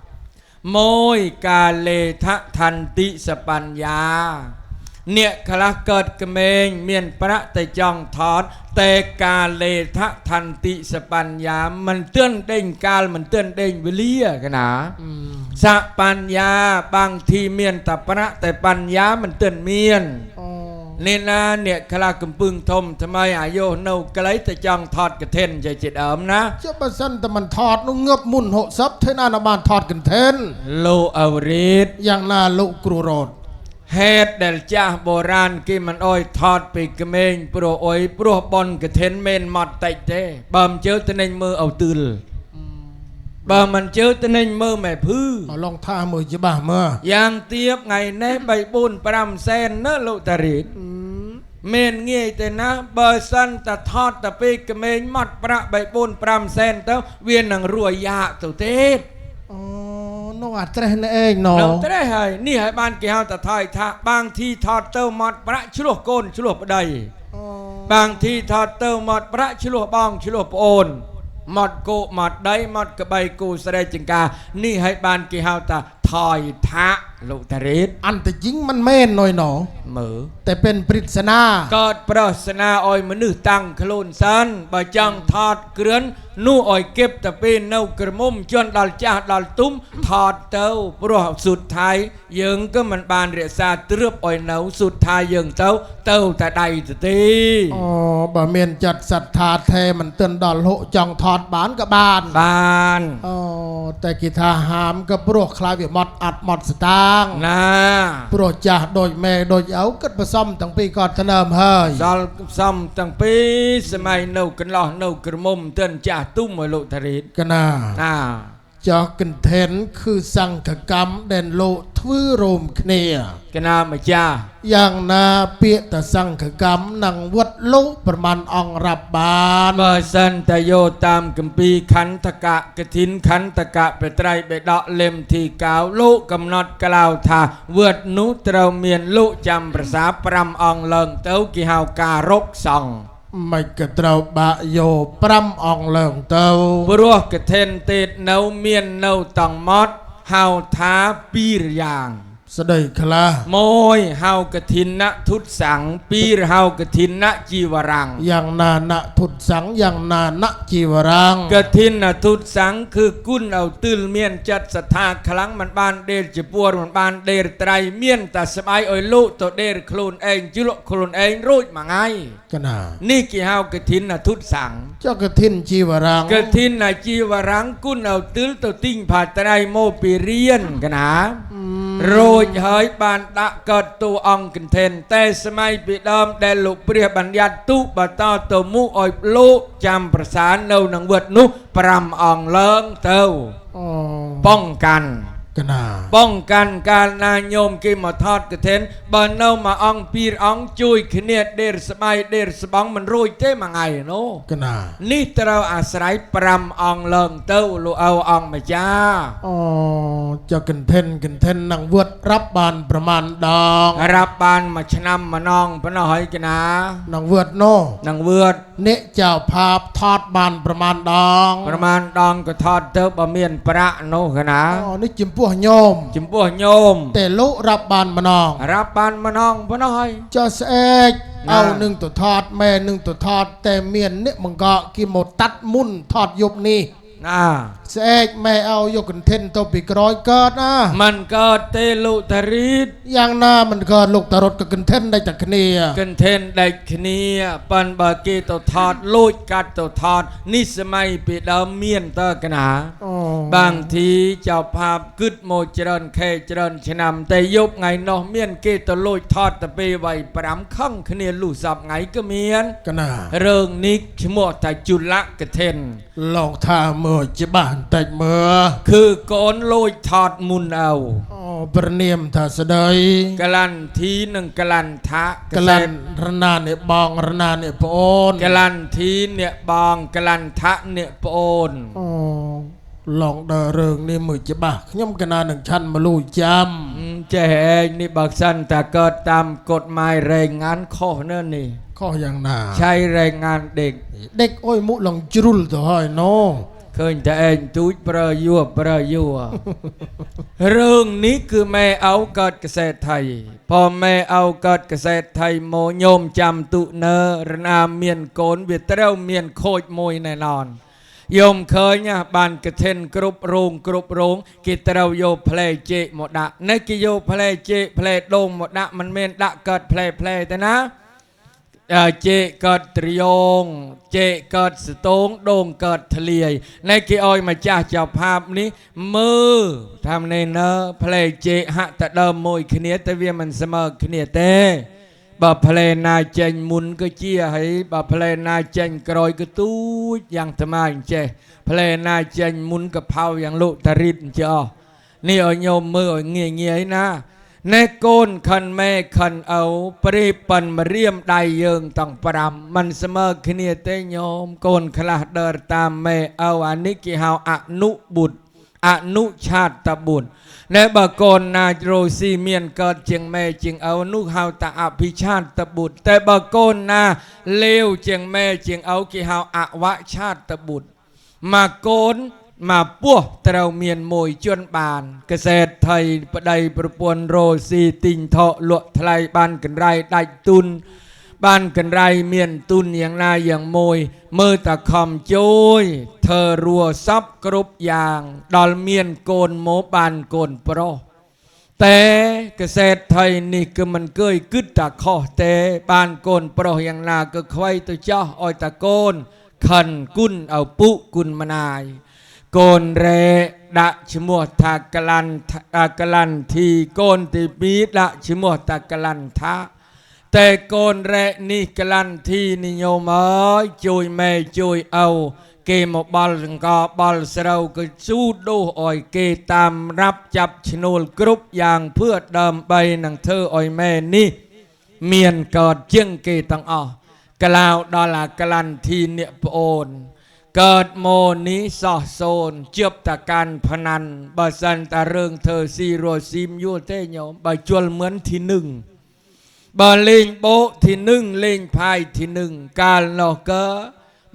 មួយកាលេថឋន្តិសបញ្ញាអ្នកខ្លះកើតក្មេងមានប្រាក់តែចង់ថតតែកាលេថឋន្តិសបញ្ញាមិនទិនដេញកាលមិនទិនដេញវេលាកណាសបញ្ញាបាងធីមានតែប្រាក់តែបញ្ញាមិនទិនមាន អូ នេះណាអ្នកខ្លះកំពឹងធំថ្មីអាយុនៅក្លីតែចង់ថតកធិនជាជាដើមណា ចុះបើសិនតែមិនថតនោះងើបមុន60ធ្វើណាណាបានថតកន្ធិន លោកអរិទ្ធ យ៉ាងណាលោកគ្រូរត ហេតុដែលចាស់បុរាណគេមិនអោយថតពីក្មេងព្រោះអុយព្រោះបនកធិនមិនមកតិចទេបើមិនជឿទៅនឹងមើលឪទឿលបើមិនជឿទៅនឹងមើលម៉ែភឺ មកឡងថាមើលច្បាស់មើល យ៉ាងទៀបថ្ងៃនេះ3 4 5សែនណាលោកតារិទ្ធ មានងាយទេណាបើសិនតែថតតែពេលក្មេងម៉ត់ប្រាក់3 4 5សែនទៅវានឹងរួយយ៉ាកទៅទេ អូនោះអាត្រេះនេះឯងណ នឹងត្រេះហើយនេះហើយបានគេហៅថាថយថាបាងធីថតទៅម៉ត់ប្រាក់ឆ្លោះកូនឆ្លោះប្តី អូ បាងធីថតទៅម៉ត់ប្រាក់ឆ្លោះបងឆ្លោះប្អូនម៉ត់គោម៉ត់ដីម៉ត់ក្បីគូស្រែចង្ការនេះហើយបានគេហៅថាថយថាលោកតារិត អន្តជីងមិនមែនណយណ មើល តែเป็นปริศនា កើតប្រស្នាឲ្យមនុស្សតាំងខ្លួនសិនបើចង់ថតគ្រឿននោះឲ្យគិបតែពេលនៅក្រមុំជន់ដល់ចាស់ដល់ទុំថតទៅព្រោះសុទ្ធថៃយើងក៏មិនបានរក្សាទ្រព្យឲ្យនៅសុទ្ធថៃយើងទៅទៅតែដៃទៅទេ អូបើមានចិត្តសទ្ធាថេមិនទិនដល់ហុចង់ថតបានក៏បាន បាន អូតែគេថាហាមក៏ព្រោះខ្លាចវាម៉ត់អត់ម៉ត់ស្តាង ណា ព្រោះចាស់ដូចម៉ែដូចឪគិតប្រសំទាំងពីរក៏ថ្នើមហើយ សល់សំទាំងពីរសម័យនៅកន្លោះនៅក្រមុំទិនចាស់ទុំឲ្យលោកតារិត កណា ណា ចោះកន្ធានគឺសង្ឃកម្មដែលលោកធ្វើរួមគ្នា កណាម្ចាស់ យ៉ាងណាពាក្យតសង្ឃកម្មនឹងវត្តលោកប្រមាណអង្គរាប់បាន បើសិនតែយោតាមគម្ពីរខន្ធកៈកឋិនខន្ធកៈបត្រៃបិដកលឹមទី9លោកកំណត់ក្លៅថាវត្តនោះត្រូវមានលោកចាំប្រសា5អង្គឡើងទៅគេហៅការរកសង្ឃ មិនក៏ត្រូវបាក់យោ5អង្គឡើងទៅ ព្រោះកឋិនទេតនៅមាននៅតង់ម៉ត់ហៅថាពីរយ៉ាង ស្ដីខ្លះ មួយហៅកឋិនៈធុតសង្ឃពីរហៅកឋិនៈជីវរាំង យ៉ាងណាណធុតសង្ឃយ៉ាងណាណជីវរាំង កឋិនៈធុតសង្ឃគឺគុណឲ្យទិលមានចិត្តសទ្ធាខ្លាំងមិនបានដេរជាពួរមិនបានដេរត្រៃមានតែស្បៃឲ្យលោកទៅដេរខ្លួនឯងជ្លក់ខ្លួនឯងរួចមួយថ្ងៃ កណា នេះគេហៅកឋិនៈធុតសង្ឃ ចុះកឋិនជីវរាំង កឋិនៈជីវរាំងគុណឲ្យទិលទៅទិញផាត្រៃមកពីរៀនកណារួចហើយបានដាក់កើតតួអង្គកន្ធិនតែសម័យពីដើមដែលលោកព្រះបញ្ញត្តិទុបតទៅមុឲ្យលោកចាំប្រសាននៅនឹងវត្តនោះ5អង្គឡើងទៅ អូ ป้องกัน កណា ป้องกันการนาโยมគេមកថតកឋិនបើនៅមួយអង្គពីរអង្គជួយគ្នាដេរស្បៃដេរស្បង់មិនរួចទេមួយថ្ងៃនោះ កណា នេះត្រូវអាស្រ័យ5អង្គឡើងទៅលោកឪអង្គម្ចាស់ អូចុះកន្ធានកន្ធាននឹងវត្តរាប់បានប្រមាណដង រាប់បានមួយឆ្នាំម្ដងប៉ុណ្ណោះហើយកណា នឹងវត្តនោះ នឹងវឿត អ្នកចៅภาพថតបានប្រមាណដង ប្រមាណដងក៏ថតទៅបើមានប្រាក់នោះកណា អូនេះចំពោះញោម ចំពោះញោម តែលោករាប់បានម្ដង រាប់បានម្ដងប៉ុណ្ណោះហើយ ចុះស្អែក ណា ឪនឹងទៅថតម៉ែនឹងទៅថតតែមានអ្នកបង្កកគេមកតាត់មុនថតយប់នេះ ណា ស្អែកម៉ែឲ្យយកកន្ធានទៅពីក្រោយកើតណា មិនកើតទេលោកតារីត យ៉ាងណាមិនកើតលោកតារត់ក៏កន្ធានដែរតែគ្នា កន្ធានដាច់គ្នាប៉ិនបើគេទៅថតលួចកាត់ទៅថតនេះសម័យពីដើមមានតើកណា អូ បាងធីចៅภาพគិតមកច្រើនខែច្រើនឆ្នាំតែយប់ថ្ងៃនោះមានគេទៅលួចថតទៅពេលវ័យ5ខឹងគ្នាលុះសប្ថ្ងៃក៏មាន កណា រឿងនេះឈ្មោះថាជលកឋិន លោកថាមើលច្បាស់បន្តិចមើល គឺកូនលួចថតមុនឪ អូប្រនាមថាស្ដី កលន្ធីនិងកលន្ថៈ កលិនរណានេះបងរណានេះប្អូនក លន្ធីអ្នកបងកលន្ថៈអ្នកប្អូន អូឡងដើររឿងនេះមើលច្បាស់ខ្ញុំកណានឹងឆាន់មកលូចាំ ចេះឯងនេះបើសិនតែកើតតាមកฎหมายแรงงานខុសណាស់នេះ ខុសយ៉ាងណា ใช้แรงงานเด็ก ដេកអុយមុខឡងជ្រុលទៅហើយណូ ឃើញតែឯងទូចប្រើយួរប្រើយួរ រឿងនេះគឺម៉ែឪកើតកសិដ្ឋថៃพ่อแม่ឪកើតកសិដ្ឋថៃមកញោមចាំទុនើរណាមានកូនវាត្រូវមានខូចមួយណែនอนយមឃើញណាបានកឋិនគ្រប់រោងគ្រប់រោងគេត្រូវយកផ្លែចេកមកដាក់នេះគេយកផ្លែចេកផ្លែដូងមកដាក់មិនមែនដាក់កើតផ្លែផ្លែទេណាអើចេកកើតត្រយងចេកកើតស្ទងដូងកើតធ្លាយនេះគេឲ្យម្ចាស់ចៅภาพនេះមើលថានេះនើផ្លែចេកហាក់តែដើមមួយគ្នាតែវាមិនស្មើគ្នាទេបើផ្លែណាចេញមុនក៏ជាហើយបើផ្លែណាចេញក្រោយក៏ទូចយ៉ាងថ្មអញ្ចេះផ្លែណាចេញមុនក៏ផៅយ៉ាងលោកតារិតអញ្ចេះនេះឲ្យញោមមើលឲ្យងាយងាយណា ណែកូនខិនម៉ែខិនឪព្រីប៉ិនមរៀមដៃយើងទាំង5មិនស្មើគ្នាទេញោមកូនខ្លះដើរតាមម៉ែឪអានេះគេហៅអនុបុត្រអនុឆាតបុត្រណែបើកូនណារោស៊ីមានកើតជាងម៉ែជាងឪនោះហៅតាអភិឆាតបុត្រតែបើកូនណាលេវជាងម៉ែជាងឪគេហៅអវឆាតបុត្រមកកូនមកពោះត្រូវមានមួយជនបានកសេតថៃប្តីប្រពន្ធរោស៊ីទិញថកលក់ថ្លៃបានកន្រៃដាច់ទុនបានកន្រៃមានទុនយ៉ាងណាយ៉ាងមួយមើលតាខំជួយធ្វើរួសពគ្រប់យ៉ាងដល់មានកូនមកបានកូនប្រុសតែកសេតថៃនេះគឺមិនគើយគិតតាខុសទេបានកូនប្រុសយ៉ាងណាក៏ខ្វៃទៅចោះឲ្យតាកូនខិនគុណឪពុគុណម្ដាយកូនរែដាក់ឈ្មោះថាកលន្ធីកូនទី2ដាក់ឈ្មោះថាកលន្ថាតែកូនរែនេះកលន្ធីនិញោមអើយជួយម៉ែជួយឪគេមកបល់សង្កបល់ស្រូវក៏ស៊ូដូសឲ្យគេតាមរាប់ចាប់ឈ្នួលគ្រប់យ៉ាងเพื่อដើម្បីនឹងធ្វើឲ្យម៉ែនេះមានកើតជាងគេទាំងអស់ក្លាវដល់អាកលន្ធីអ្នកប្អូនកើតមកនេះសោះសូនជៀបតាកាន់พนันបើសិនតារឿងធ្វើស៊ីរស់ស៊ីមយល់ទេញោមបើជលមិនទីໜຶ່ງបើលេងបោទីໜຶ່ງលេងផាយទីໜຶ່ງកាលនោះក៏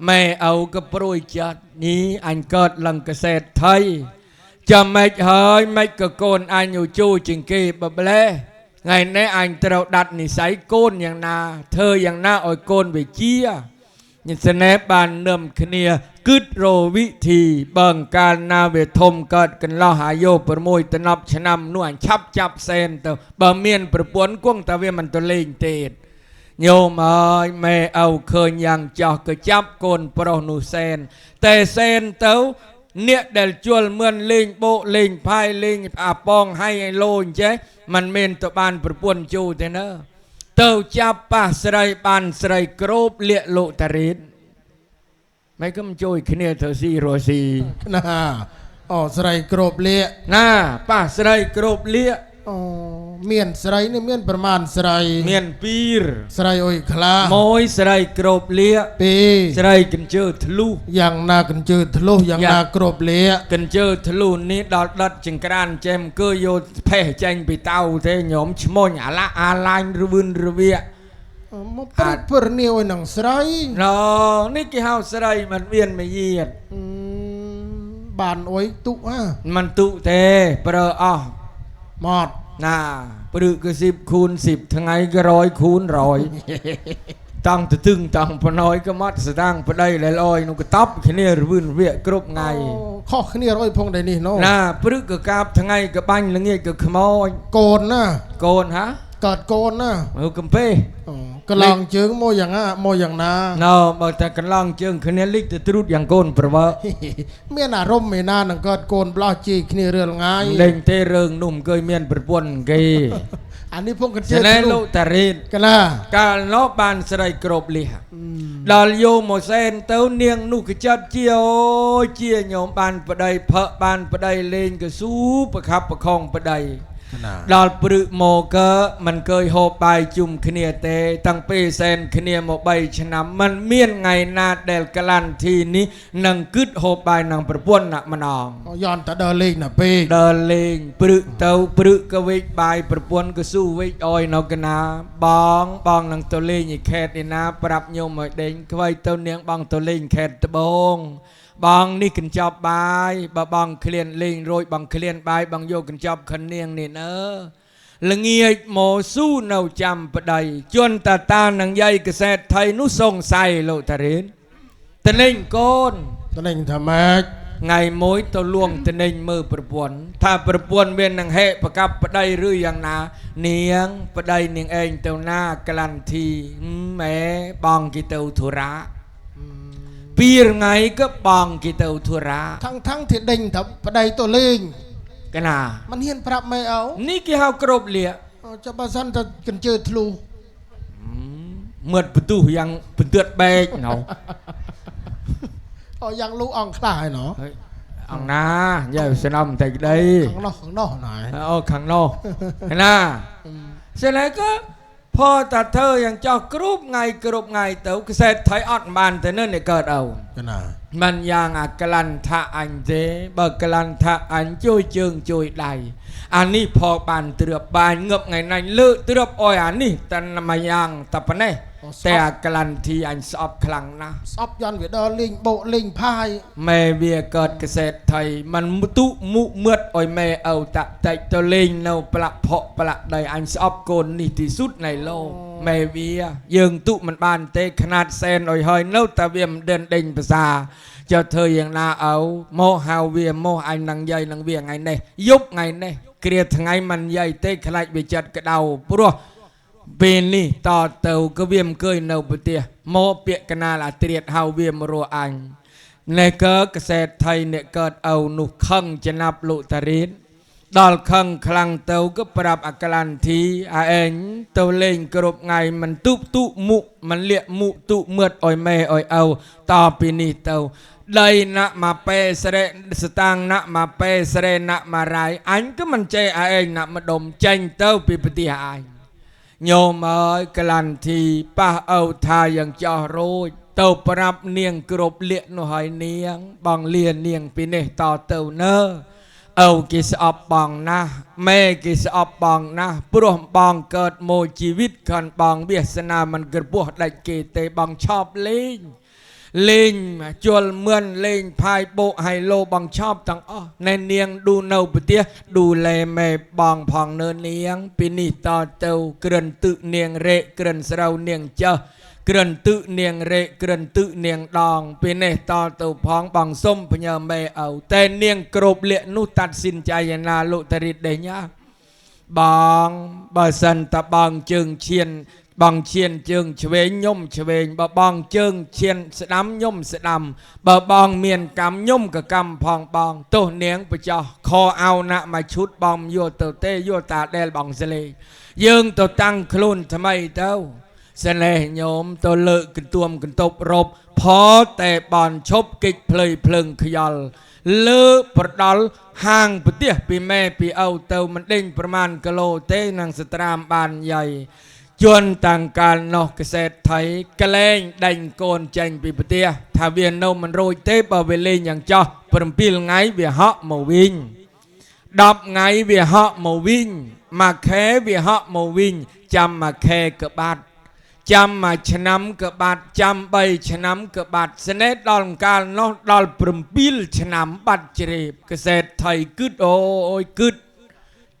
ម៉ែឪក៏ព្រួយចិត្តនេះអញកើតឡើងកសេតថៃចាំម៉េចហើយម៉េចក៏កូនអញជួយជាងគេបប្លែថ្ងៃនេះអញត្រូវដាត់និស័យកូនយ៉ាងណាធ្វើយ៉ាងណាឲ្យកូនវិជាញស្នេហ៍បាននឹមគ្នាគិតរវិធីបើងកាលណាវាធំកើតកន្លោះអាយុ6ដល់10ឆ្នាំនោះអញឆាប់ចាប់សែនទៅបើមានប្រពន្ធគង់តែវាមិនទៅលេងទេញោមអើយម៉ែឪឃើញយ៉ាងចោះក៏ចាប់កូនប្រុសនោះសែនតែសែនទៅអ្នកដែលជលមឿនលេងបោកលេងផាយលេងអាប៉ងឲ្យឲ្យលោអញ្ចេះมันមានទៅបានប្រពន្ធជូទេណាទៅចាប់ប៉ះស្រីបានស្រីគ្របលាកលោកតារិតមិនក៏មិនជួយគ្នាធ្វើស៊ីរស់ស៊ីណាអូស្រីគ្របលាកណាប៉ះស្រីគ្របលាកអូមានស្រីនេះមានប្រមាណស្រីមានពីរស្រីអុយខ្លះមួយស្រីគ្របលាកពីរស្រីកញ្ជើធ្លុះយ៉ាងណាកញ្ជើធ្លុះយ៉ាងណាគ្របលាកកញ្ជើធ្លុះនេះដល់ដុតចង្ក្រានចេមគឺយកផេះចេញពីតៅទេញោមឈ្មោះអាឡាអាឡាញ់រវឿនរវា មកព្រឹកព្រនាវនឹងស្រីណនេះគេហៅស្រីមិនមានមយាទបានអុយទុហ่าមិនទុទេប្រើអស់មកណាព្រឹកក៏10คูณ10ថ្ងៃក៏100คูณ100តាំងទៅទឹងតាំងបណយក៏មកស្តាំងប្តីលលយនោះក៏តបគ្នារវឿនវៈគ្រប់ថ្ងៃខុសគ្នារយផងដែរនេះណូណាព្រឹកក៏កាបថ្ងៃក៏បាញ់ល្ងាចក៏ខ្មោចកូនណាកូនហាកើតកូនណាមើលកំពេកន្លងជើងមកយ៉ាងណាមកយ៉ាងណាណូបើតែកន្លងជើងគ្នាលិចទៅត្រួតយ៉ាងកូនប្រវើមានអារម្មណ៍ឯណានឹងកើតកូនប្លោះជីគ្នារឿថ្ងៃលេងទេរឿងនោះមិនឃើញមានប្រពន្ធគេអានេះពងកញ្ជើណែលោកតារិនកណាកាលនោះបានស្រីគ្រប់លះដល់យោមកសែនទៅនាងនោះក៏ចិត្តជាអូជាញោមបានប្តីផឹកបានប្តីលេងក៏ស៊ូប្រខាប់ប្រខងប្តីដល់ព្រឹកមកក៏មិនเคยហូបបាយជុំគ្នាទេតាំងពីសែនគ្នាមក3ឆ្នាំមិនមានថ្ងៃណាដែលកលន្ធីនេះនឹងគិតហូបបាយនឹងប្រពន្ធណាម្ដងយ៉នតដើរលេងណាពេកដើរលេងព្រឹកទៅព្រឹកក៏វេកបាយប្រពន្ធក៏ស៊ូវេកអយនៅកណាបងបងនឹងទៅលេងឯខេតឯណាប្រាប់ញោមឲ្យដេញខ្វៃទៅនាងបងទៅលេងខេតត្បូងបងនេះកញ្ចប់បាយបើបងឃ្លានលេងរួចបងឃ្លានបាយបងយកកញ្ចប់ខនាងនេះណើល្ងាចមកស៊ូនៅចាំប្តីជន់តាតានឹងយាយកសែតថៃនោះសង្ស័យលោកតារិនតលេងកូនតលេងថាម៉េចថ្ងៃមួយទៅលួងតនេញមើលប្រពន្ធថាប្រពន្ធមាននឹងហេប្រកាប់ប្តីឬយ៉ាងណានាងប្តីនាងឯងទៅណាក្លាន់ធីម៉ែបងគេទៅធុរៈពីរថ្ងៃក៏បងគេទៅធុរៈทั้งที่ដេញថាប្តីទៅលេងកណាមិនហ៊ានប្រាប់ម៉ែឪនេះគេហៅគ្រប់លាចុះបើសិនតែកញ្ជើធ្លុះ មឿតបន្ទុះយ៉ាងបន្ទឿតបែកណោ អូយ៉ាងលូអង្គខ្លះហើយណោ អង្គណាយាយស្នំតិចដី ខាងនោះខាងនោះណែ អូខាងនោះណាស្នេហ៍ក៏พอតាធ្វើយ៉ាងចោះគ្រប់ថ្ងៃគ្រប់ថ្ងៃទៅខ្សែថៃអត់បានទៅនេះកើតអោ ណា มันយ៉ាងអាក្លាន់ថាអញទេបើក្លាន់ថាអញជួយជើងជួយដៃអានេះផបានទ្រឿបបានងឹបថ្ងៃណាញ់លើកទ្រឿបអោយអានេះតែមួយយ៉ាងតែប៉ុណ្ណេះតែអាក្លាន់ធីអញស្អប់ខ្លាំងណាស់ ស្អប់យន់វាដល់លេងបោកលេងផាយ ម៉ែវាកើតកសេតថៃมันទុមុមឿតអោយម៉ែឪតាក់តិចទៅលេងនៅប្រឡាក់ផកប្រឡាក់ដីអញស្អប់កូននេះទីសុទ្ធនៃលោកម៉ែវាយើងទុមិនបានទេខ្នាតសែនអោយហើយនៅតែវាមិនដេញដេញភាសាចុះធ្វើយ៉ាងណាឪមកហៅវាមកអញនឹងយាយនឹងវាថ្ងៃនេះយប់ថ្ងៃនេះគ្រាថ្ងៃមិនយាយទេខ្លាចវាចិត្តក្តៅព្រោះពេលនេះតទៅក៏វាមិនឃើញនៅប្រទេសមកពាក្យកណាលអាត្រៀតហៅវាមករអញនេះក៏កសេតថៃអ្នកកើតឪនោះខឹងចំណាប់លោកតារីតដល់ខឹងខ្លាំងទៅក៏ប្រាប់អាក្លាន់ធីអាឯងទៅលេងគ្រប់ថ្ងៃមិនទុទុមុមិនលាកមុទុមឿតអុយម៉ែអុយឪតពីនេះទៅដីណាក់មកពេស្រេស្តាងណាក់មកពេស្រេណាក់មករ៉ៃអញក៏មិនចេះអាឯងណាក់ម្ដុំចេញទៅពីប្រទេសអញញោមអើយក្លាន់ធីប៉ះឪថាយ៉ាងចោះរួចទៅប្រាប់នាងគ្រប់លៀកនោះហើយនាងបងលានាងពីនេះតទៅនើឪគេស្អប់បងណាស់ម៉ែគេស្អប់បងណាស់ព្រោះបងកើតមកជីវិតខនបងវាសនាមិនក្រពោះដាច់គេទេបងឆប់លេងលេងជលមឿនលេងផាយបោកហៃឡូបងឆប់ទាំងអស់ណែនាងឌូនៅប្រទេសឌូលែម៉ែបងផងនើនាងពីនេះតទៅក្រិនទឹនាងរែកក្រិនស្រូវនាងចើះក្រិនទឹនាងរែកក្រិនទឹនាងដងពីនេះតទៅផងបងសុំផ្ញើម៉ែឪតែនាងគ្រប់លក្ខនោះតាត់សិនចៃណាលោកតរិតដេញបងបើសិនតបងជើងឈានបងឈានជើងឆ្វេងញុំឆ្វេងបើបងជើងឈានស្ដាំញុំស្ដាំបើបងមានកម្មញុំក៏កម្មផងបងទោះនាងបចោះខអោណាក់មកឈុតបងយកទៅទេយកតាដែលបងស្លេយើងទៅតាំងខ្លួនថ្មីទៅស្នេហ៍ញោមទៅលើកកន្ទួមកន្ទប់របផតែបនឈប់កិច្ចភ្លៃភ្លឹងខ្យល់លើប្រដល់ហាងប្រទេសពីម៉ែពីឪទៅមិនដេញប្រមាណគីឡូទេនឹងស្ត្រាមបានយាយជន់តាំងកាលនោះកសេតថៃក្លែងដេញកូនចេញពីប្រទេសថាវានៅមិនរួចទេបើវាលេងយ៉ាងចោះ7ថ្ងៃវាហក់មកវិញ10ថ្ងៃវាហក់មកវិញមួយខែវាហក់មកវិញចាំមួយខែក៏បាត់ចាំមួយឆ្នាំក៏បាត់ចាំ3ឆ្នាំក៏បាត់ស្នេហ៍ដល់កាលនោះដល់7ឆ្នាំបាត់ជ្រាបកសេតថៃគឹតអូយគឹត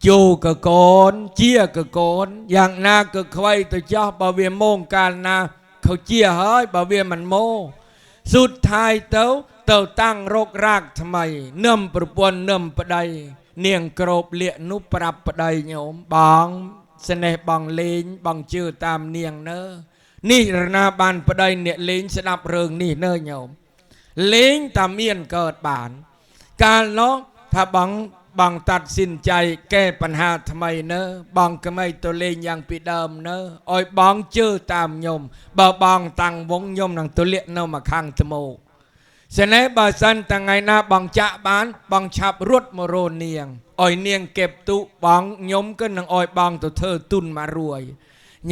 ជូកកូនជាកកូនយ៉ាងណាក៏ខ្វៃទៅចោះបើវាមងកាលណាខោជាហើយបើវាមិនមកសុดท้ายទៅទៅតាំងរករากថ្មីនឹមប្រពន្ធនឹមប្តីនាងក្របលៀកនោះប្រាប់ប្តីញោមបងស្នេហ៍បងលេងបងជឿតាមនាងនើនេះរណាបានប្តីអ្នកលេងស្ដាប់រឿងនេះនើញោមលេងតាមានកើតបានកាលនោះថាបងបងតាត់សិនចៃកែបញ្ហាថ្មីនើបងក្មេងទៅលេងយ៉ាងពីដើមនើឲ្យបងជឿតាមញោមបើបងតាំងវងញោមនឹងទៅលាកនៅមកខាងត្មោស្នេហ៍បើសិនថ្ងៃណាបងចាក់បានបងឆាប់រត់មករនាងឲ្យនាងកេបទុបងញោមក៏នឹងឲ្យបងទៅធ្វើទុនមករួយ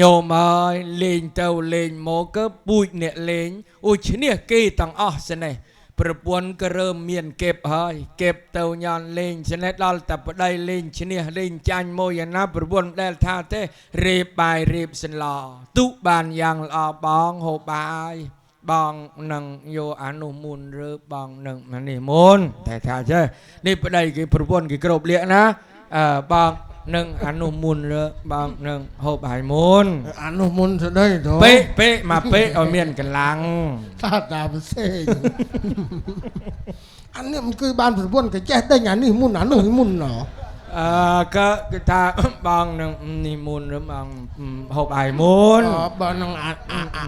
ញោមអើយលេងទៅលេងមកក៏ពូជអ្នកលេងអូឈ្នះគេទាំងអស់ស្នេហ៍ប្រពន្ធក៏រើមមានកេបហើយកេបទៅញ៉ាំលេងស្នេហ៍ដល់តែប្តីលេងឈ្នះលេងចាញ់មួយយ៉ាងណាប្រពន្ធដែលថាទេរៀបបាយរៀបសន្លទុបានយ៉ាងល្អបងហូបបាយបងនឹងយកអានោះមុនឬបងនឹងនេះមុនតែថាចេះនេះប្តីគេប្រពន្ធគេគ្រប់លៀកណាអឺបងនឹងអានោះមុនឬបងនឹងហូបបាយមុន អានោះមុនស្ដីទៅ ពេពេមកពេឲ្យមានកម្លាំង តាតាផ្សេងអានេះមិនគឺបានប្រពន្ធគេចេះដេញអានេះមុនអានោះមុនណោ អឺក៏គេថាបងនឹងនេះមុនឬបងហូបបាយមុន បងនឹង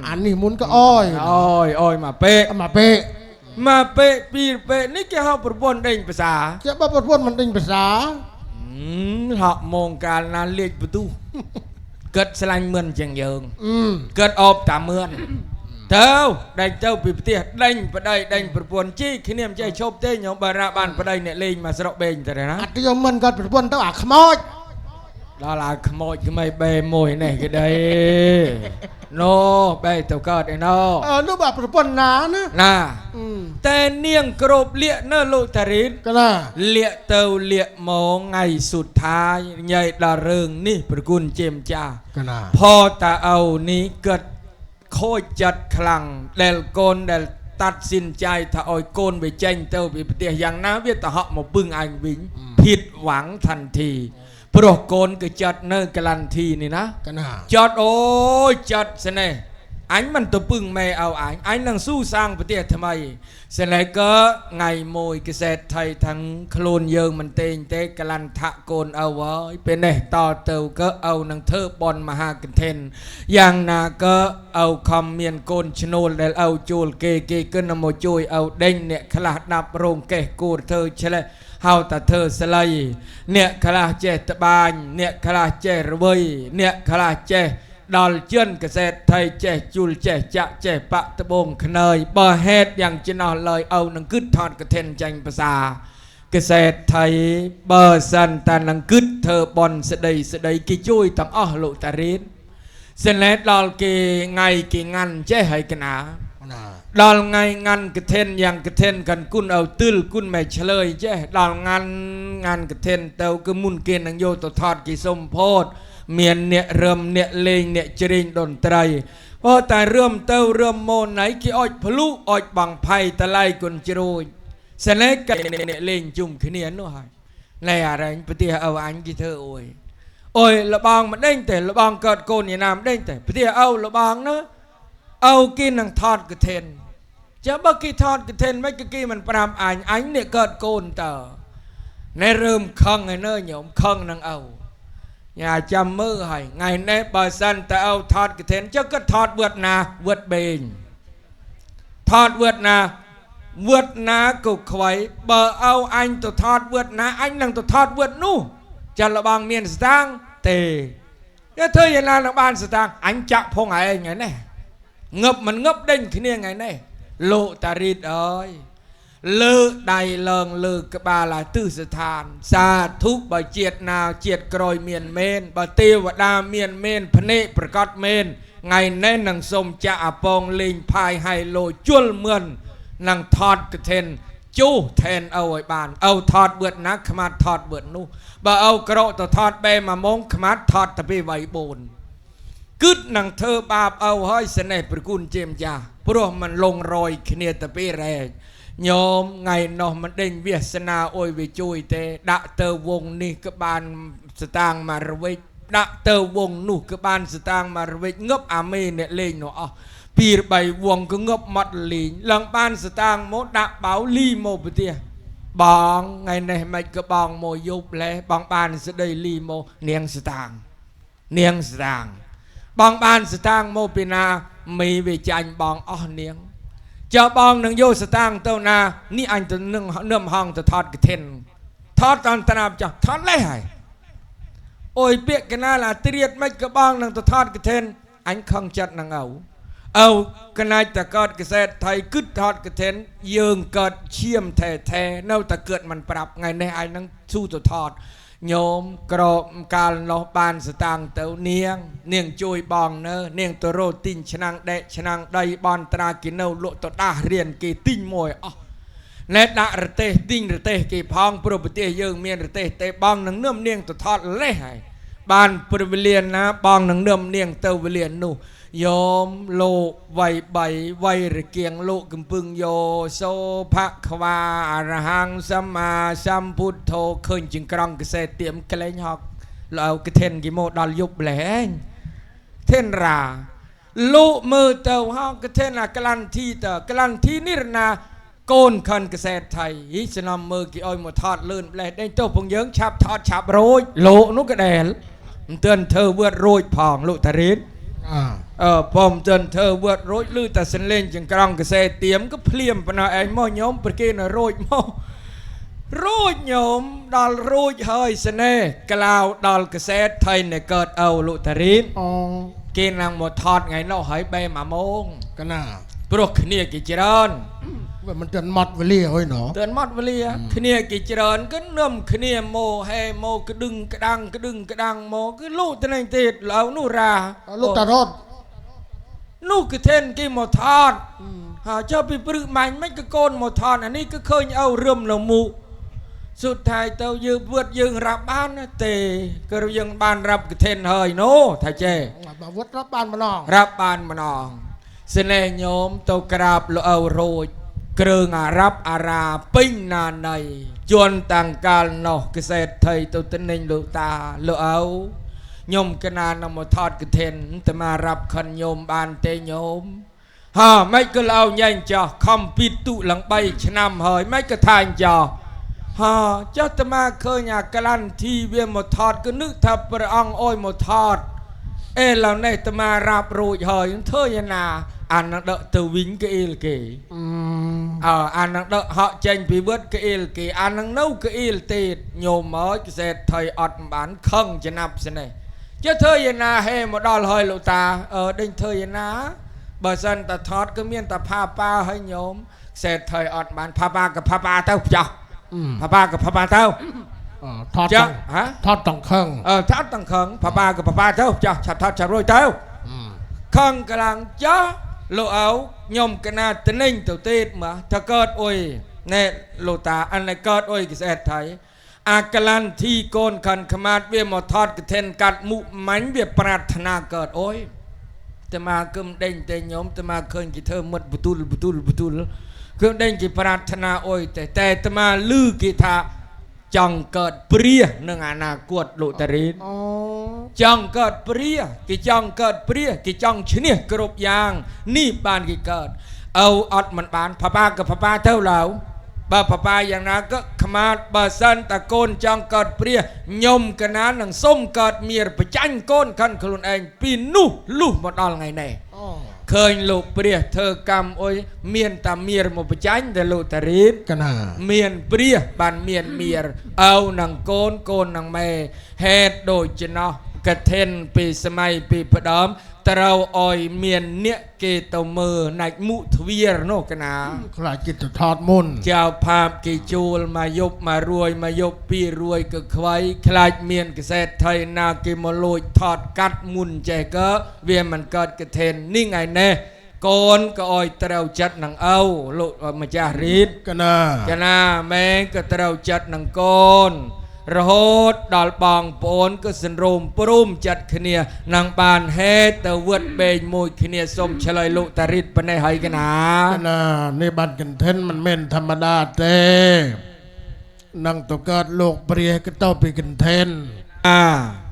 អានេះមុនក៏អយ អយអយមកពេ មកពេ មកពេពីរពេនេះគេហៅប្រពន្ធដេញភាសា គេបើប្រពន្ធមិនដេញភាសា ហក់មងកាលណាលេចបន្ទុះគិតស្លាញ់មឿនជាងយើងគិតអបតាមឿន ទៅដេញទៅពីផ្ទះដេញប្តីដេញប្រពន្ធជីគ្នាមិនចេះឈប់ទេញោមបើរ៉ាបានប្តីអ្នកលេងមកស្រុកបេងទៅណា អត់យកមិនគាត់ប្រពន្ធទៅអាខ្មោច ដល់អាខ្មោចក្មេងបេមួយនេះគេដីណូបេទៅកើតឯណូ អឺនោះបើប្រពន្ធណាណា ណាតែនាងគ្របលៀកនៅលោកតារីន កណា លៀកទៅលៀកមកថ្ងៃសុទ្ធាយញ៉ៃដល់រឿងនេះប្រគុណជាម្ចាស់ កណា ផតាឪនេះគិតខូចចិត្តខ្លាំងដែលកូនដែលតាត់សិនចៃថាឲ្យកូនវាចេញទៅពីផ្ទះយ៉ាងណាវាទៅហក់មកពឹងឯងវិញผิดหวังทันทีព្រោះកូនគឺចិត្តនៅកលន្ធីនេះណា កណា ចិត្តអូយចិត្តស្នេហ៍អញមិនទៅពឹងម៉ែឲ្យអញអញនឹងស៊ូសាងប្រទេសថ្មីស្នេហ៍ក៏ថ្ងៃមួយកសេតថៃទាំងខ្លួនយើងមិនទេងទេកលន្ថៈកូនឪហើយពេលនេះតទៅក៏ឪនឹងធ្វើបនមហាកន្ធិនយ៉ាងណាក៏ឪខំមានកូនឈ្នួលដែលឪជួលគេគេគឺនឹងមកជួយឪដេញអ្នកខ្លះដាប់រោងកេះគួរធ្វើឆ្លេះហៅតាធ្វើស្លៃអ្នកខ្លះចេះត្បាញអ្នកខ្លះចេះរវីអ្នកខ្លះចេះដល់ជិនកសេតថៃចេះជួលចេះចាក់ចេះបាក់ត្បូងខ្នើយបើហេតុយ៉ាងចំណោះឡើយឪនឹងគិតថតកឋិនចាញ់ភាសាកសេតថៃបើសិនតានឹងគិតធ្វើបនស្ដីស្ដីគេជួយទាំងអស់លោកតារៀនសិនឡែដល់គេថ្ងៃគេងាន់ចេះហើយកណា ណា ដល់ថ្ងៃងាន់កឋិនយ៉ាងកឋិនកាន់គុណឲ្យទិលគុណមិនឆ្លើយចេះដល់ងាន់ងាន់កឋិនទៅគឺមុនគេនឹងយកទៅថតគេសុំផោតមានអ្នករឹមអ្នកលេងអ្នកច្រៀងតន្ត្រីអូតែរឹមទៅរឹមមកណៃគេអុចភ្លុអុចបងផៃតឡៃគុណជ្រួយសលេកអ្នកលេងជុំគ្នានោះហើយណែអរែងប្រទេសឪអញគេធ្វើអូយអូយលបងមិនដេញទេលបងកើតកូនយ៉ាងណាមិនដេញទេប្រទេសឪលបងណាឪគេនឹងថតកឋិនចាំបើគេថតកឋិនមិនគេមិនប្រាប់អញអញនេះកើតកូនតើណែរើមខឹងឯនៅញោមខឹងនឹងឪញ៉ាចាំមើលហើយថ្ងៃនេះបើសិនតើឪថតកឋិនចុះក៏ថតវត្តណាវត្តបេងថតវត្តណាវត្តណាក៏ខ្វៃបើឪអញទៅថតវត្តណាអញនឹងទៅថតវត្តនោះចាលបងមានស្តាងទេតែធ្វើយ៉ាងណានឹងបានស្តាងអញចាក់ផងឯងថ្ងៃនេះងឹបមិនងឹបដេញគ្នាថ្ងៃនេះលោកតារីតអើយលើកដៃឡើងលើកក្បាលអាទិសស្ថានសាធុបើជាតិណាជាតិក្រោយមានមែនបើទេវតាមានមែនភ្នែកប្រកាសមែនថ្ងៃនេះនឹងសុំចាក់អពងលេងផាយហៃលោជុលមឿននឹងថតកឋិនជុះថែនឪឲ្យបានឪថតបឿតណាខ្មាត់ថតបឿតនោះបើឪក្រកទៅថតបែមួយម៉ោងខ្មាត់ថតទៅពីវៃ4គិតនឹងធ្វើបាបឪហើយស្នេហ៍ប្រគុណជាម្ចាស់ព្រោះมันលងរយគ្នាទៅពីរែកញោមថ្ងៃនោះមិនដេញវាសនាអុយវាជួយទេដាក់ទៅវងនេះក៏បានស្តាងមករវិចដាក់ទៅវងនោះក៏បានស្តាងមករវិចងឹបអាមេអ្នកលេងនោះអស់ពីរបីវងក៏ងឹបម៉ត់លេងឡើងបានស្តាងមកដាក់បៅលីមកប្រទេសបងថ្ងៃនេះមិនក៏បងមកយប់លេះបងបានស្ដីលីមកនាងស្តាងនាងស្តាងបងបានស្តាងមកពីណាមីវាចាញ់បងអស់នាងចើបងនឹងយកស្តាងទៅណានេះអញទៅនឹងនឹមហងទៅថតកឋិនថតតាមត្រាប់ចោះថតលេះហើយអូយពាក្យកណាឡាត្រៀតមិនក៏បងនឹងទៅថតកឋិនអញខឹងចិត្តនឹងឪឪកណាច់តកើតកសែតថៃគិតថតកឋិនយើងកើតឈាមថែថែនៅតែកើតមិនប្រាប់ថ្ងៃនេះអញនឹងស៊ូទៅថតញោមក្រមកាលនោះបានស្តាងទៅនាងនាងជួយបងនៅនាងទៅរោទិញឆ្នាំងដែកឆ្នាំងដីបនត្រាគេនៅលក់ទៅដាស់រៀនគេទិញមួយអស់ណែដាក់រទេះទិញរទេះគេផងព្រោះប្រទេសយើងមានរទេះទេបងនឹងនឹមនាងទៅថតលេះហើយបានព្រវលាណាបងនឹងនឹមនាងទៅវលានោះយោមលោកវៃបីវៃរគៀងលោកកំពឹងយោសូភខ្វាអរហង្គសម្មាសម្ពុទ្ធោឃើញជាងក្រងកសេទៀមក្លែងហកលោកកធិនគេមកដល់យប់លែងធិនរាលោកមើលទៅហកកធិនអាក្លាន់ធីតក្លាន់ធីនិរណាកូនខនកសេតថៃហីស្នំមើលគេឲ្យមកថតលឿនផ្លេះដេញទៅពងយើងឆាប់ថតឆាប់រួចលោកនោះក៏ដែលមិនទាន់ធ្វើវត្តរួចផងលោកតារីតអឺបំទិនធ្វើវត្តរួចឬតែសលេងចង្ក្រង់កសេទៀមក៏ភ្លាមប៉ុណ្ណោះឯងមកញោមប្រគេនៅរួចមករួចញោមដល់រួចហើយស្នេហ៍ក្លាវដល់កសេថៃនៅកើតឪលោកតារីន អូ គេនឹងមកថតថ្ងៃនោះហើយបែមួយម៉ោង កណា ព្រោះគ្នាគេច្រើន វាមិនទាន់ម៉ត់វេលាហើយណ ទាន់ម៉ត់វេលាគ្នាគេច្រើនគឺនឹមគ្នាមកហេមកក្តឹងក្តាំងក្តឹងក្តាំងមកគឺលុទៅនឹងទៀតឡៅនោះរា លោកតារត់ នោះគឺធិនគេមកថតហើយចុះពីព្រឹកមាញ់មិនក៏កូនមកថតអានេះគឺឃើញឪរឹមនៅមុខសុទ្ធថៃទៅយើងវត្តយើងរាប់បានទេគឺយើងបានរាប់កធិនហើយនោះថាចេះ បើវត្តរាប់បានម្ដង រាប់បានម្ដងស្នេហ៍ញោមទៅក្រាបលោកឪរួចគ្រឿងអារ៉ាប់អារាពេញណាណីជន់តាំងកាលនោះកសេតថៃទៅទនិញលោកតាលោកឪខ្ញុំកណានមកថតកធិនតែមករាប់ខិនញោមបានទេញោមហាមិនក៏លោកញ៉ែងចោះខំពីទុឡើង3ឆ្នាំហើយមិនក៏ថាអញ្ចោះហាចុះតែមកឃើញអាក្លាន់ធីវាមកថតគឺនឹកថាព្រះអង្គអោយមកថតអេឡៅនេះតែមករាប់រួចហើយធ្វើយ៉ាងណាអានឹងដឹកទៅវិញគេអ៊ីលគេអើអានឹងដឹកហក់ចេញពីវត្តគេអ៊ីលគេអានឹងនៅគេអ៊ីលទៀតញោមមកកសេតថៃអត់បានខឹងចំណាប់ស្នេះចេះធ្វើយ៉ាងណាហេមកដល់ហើយលោកតាអឺដេញធ្វើយ៉ាងណាបើសិនតែថតគឺមានតែផាប៉ាហើយញោមសេតថៃអត់បានផាប៉ាក៏ផាប៉ាទៅចោះផាប៉ាក៏ផាប៉ាទៅ ថត ហ៎ ថតតង្ខឹង អឺថតតង្ខឹងផាប៉ាក៏ផាប៉ាទៅចោះឆាប់ថតឆាប់រួចទៅខឹងកលាំងចោះលោកឪខ្ញុំកណាតនិញទៅទៀតមកថាកើតអុយណែលោកតាអនកើតអុយកសេតថៃអាក្លាន់ធីកូនខិនខ្មាតវាមកថតកធិនកាត់មុមាញ់វាប្រាថ្នាកើតអុយតែមកគឹមដេញតែញោមតែមកឃើញគេធ្វើមុតបទូលបទូលបទូលគឹមដេញគេប្រាថ្នាអុយតែតែតែមកលឺគេថាចង់កើតព្រះនឹងអនាគតលោកតារីនចង់កើតព្រះគេចង់កើតព្រះគេចង់ឈ្នះគ្រប់យ៉ាងនេះបានគេកើតឪអត់មិនបានផាប៉ាក៏ផាប៉ាទៅឡើយបើផាប៉ាយ៉ាងណាក៏ខ្មាតបើសិនតាកូនចង់កើតព្រះញោមកណានឹងសុំកើតមានប្រចាញ់កូនខិនខ្លួនឯងពីនោះលុះមកដល់ថ្ងៃនេះឃើញលោកព្រះធ្វើកម្មអុយមានតាមៀរមកប្រចាញ់តែលោកតារីត កណា មានព្រះបានមានមៀរឪនឹងកូនកូននឹងម៉ែហេតុដូច្នោះកធិនពីសម័យពីផ្ដើមត្រូវអោយមានអ្នកគេទៅមើលណាច់មុទ្វារនោះកណា ខ្លាចគេទៅថតមុន ចៅផាបគេជួលមកយប់មករួយមកយប់ពីររួយក៏ខ្វៃខ្លាចមានកសេតថៃណាគេមកលួចថតកាត់មុនចេះក៏វាមិនកើតកធិននេះថ្ងៃនេះកូនក៏អោយត្រូវចិត្តនឹងឪលោកម្ចាស់រីត កណា កណាម៉ែក៏ត្រូវចិត្តនឹងកូនរហូតដល់បងប្អូនក៏សន្រុំព្រមចិត្តគ្នានឹងបានហេតុទៅវត្តបែងមួយគ្នាសូមឆ្លើយលោកតារិតប៉ុណ្ណេះហើយកណា កណានេះបានកន្ធិនមិនមែនធម្មតាទេនឹងទៅកើតលោកព្រះក៏ទៅពីកន្ធិន អា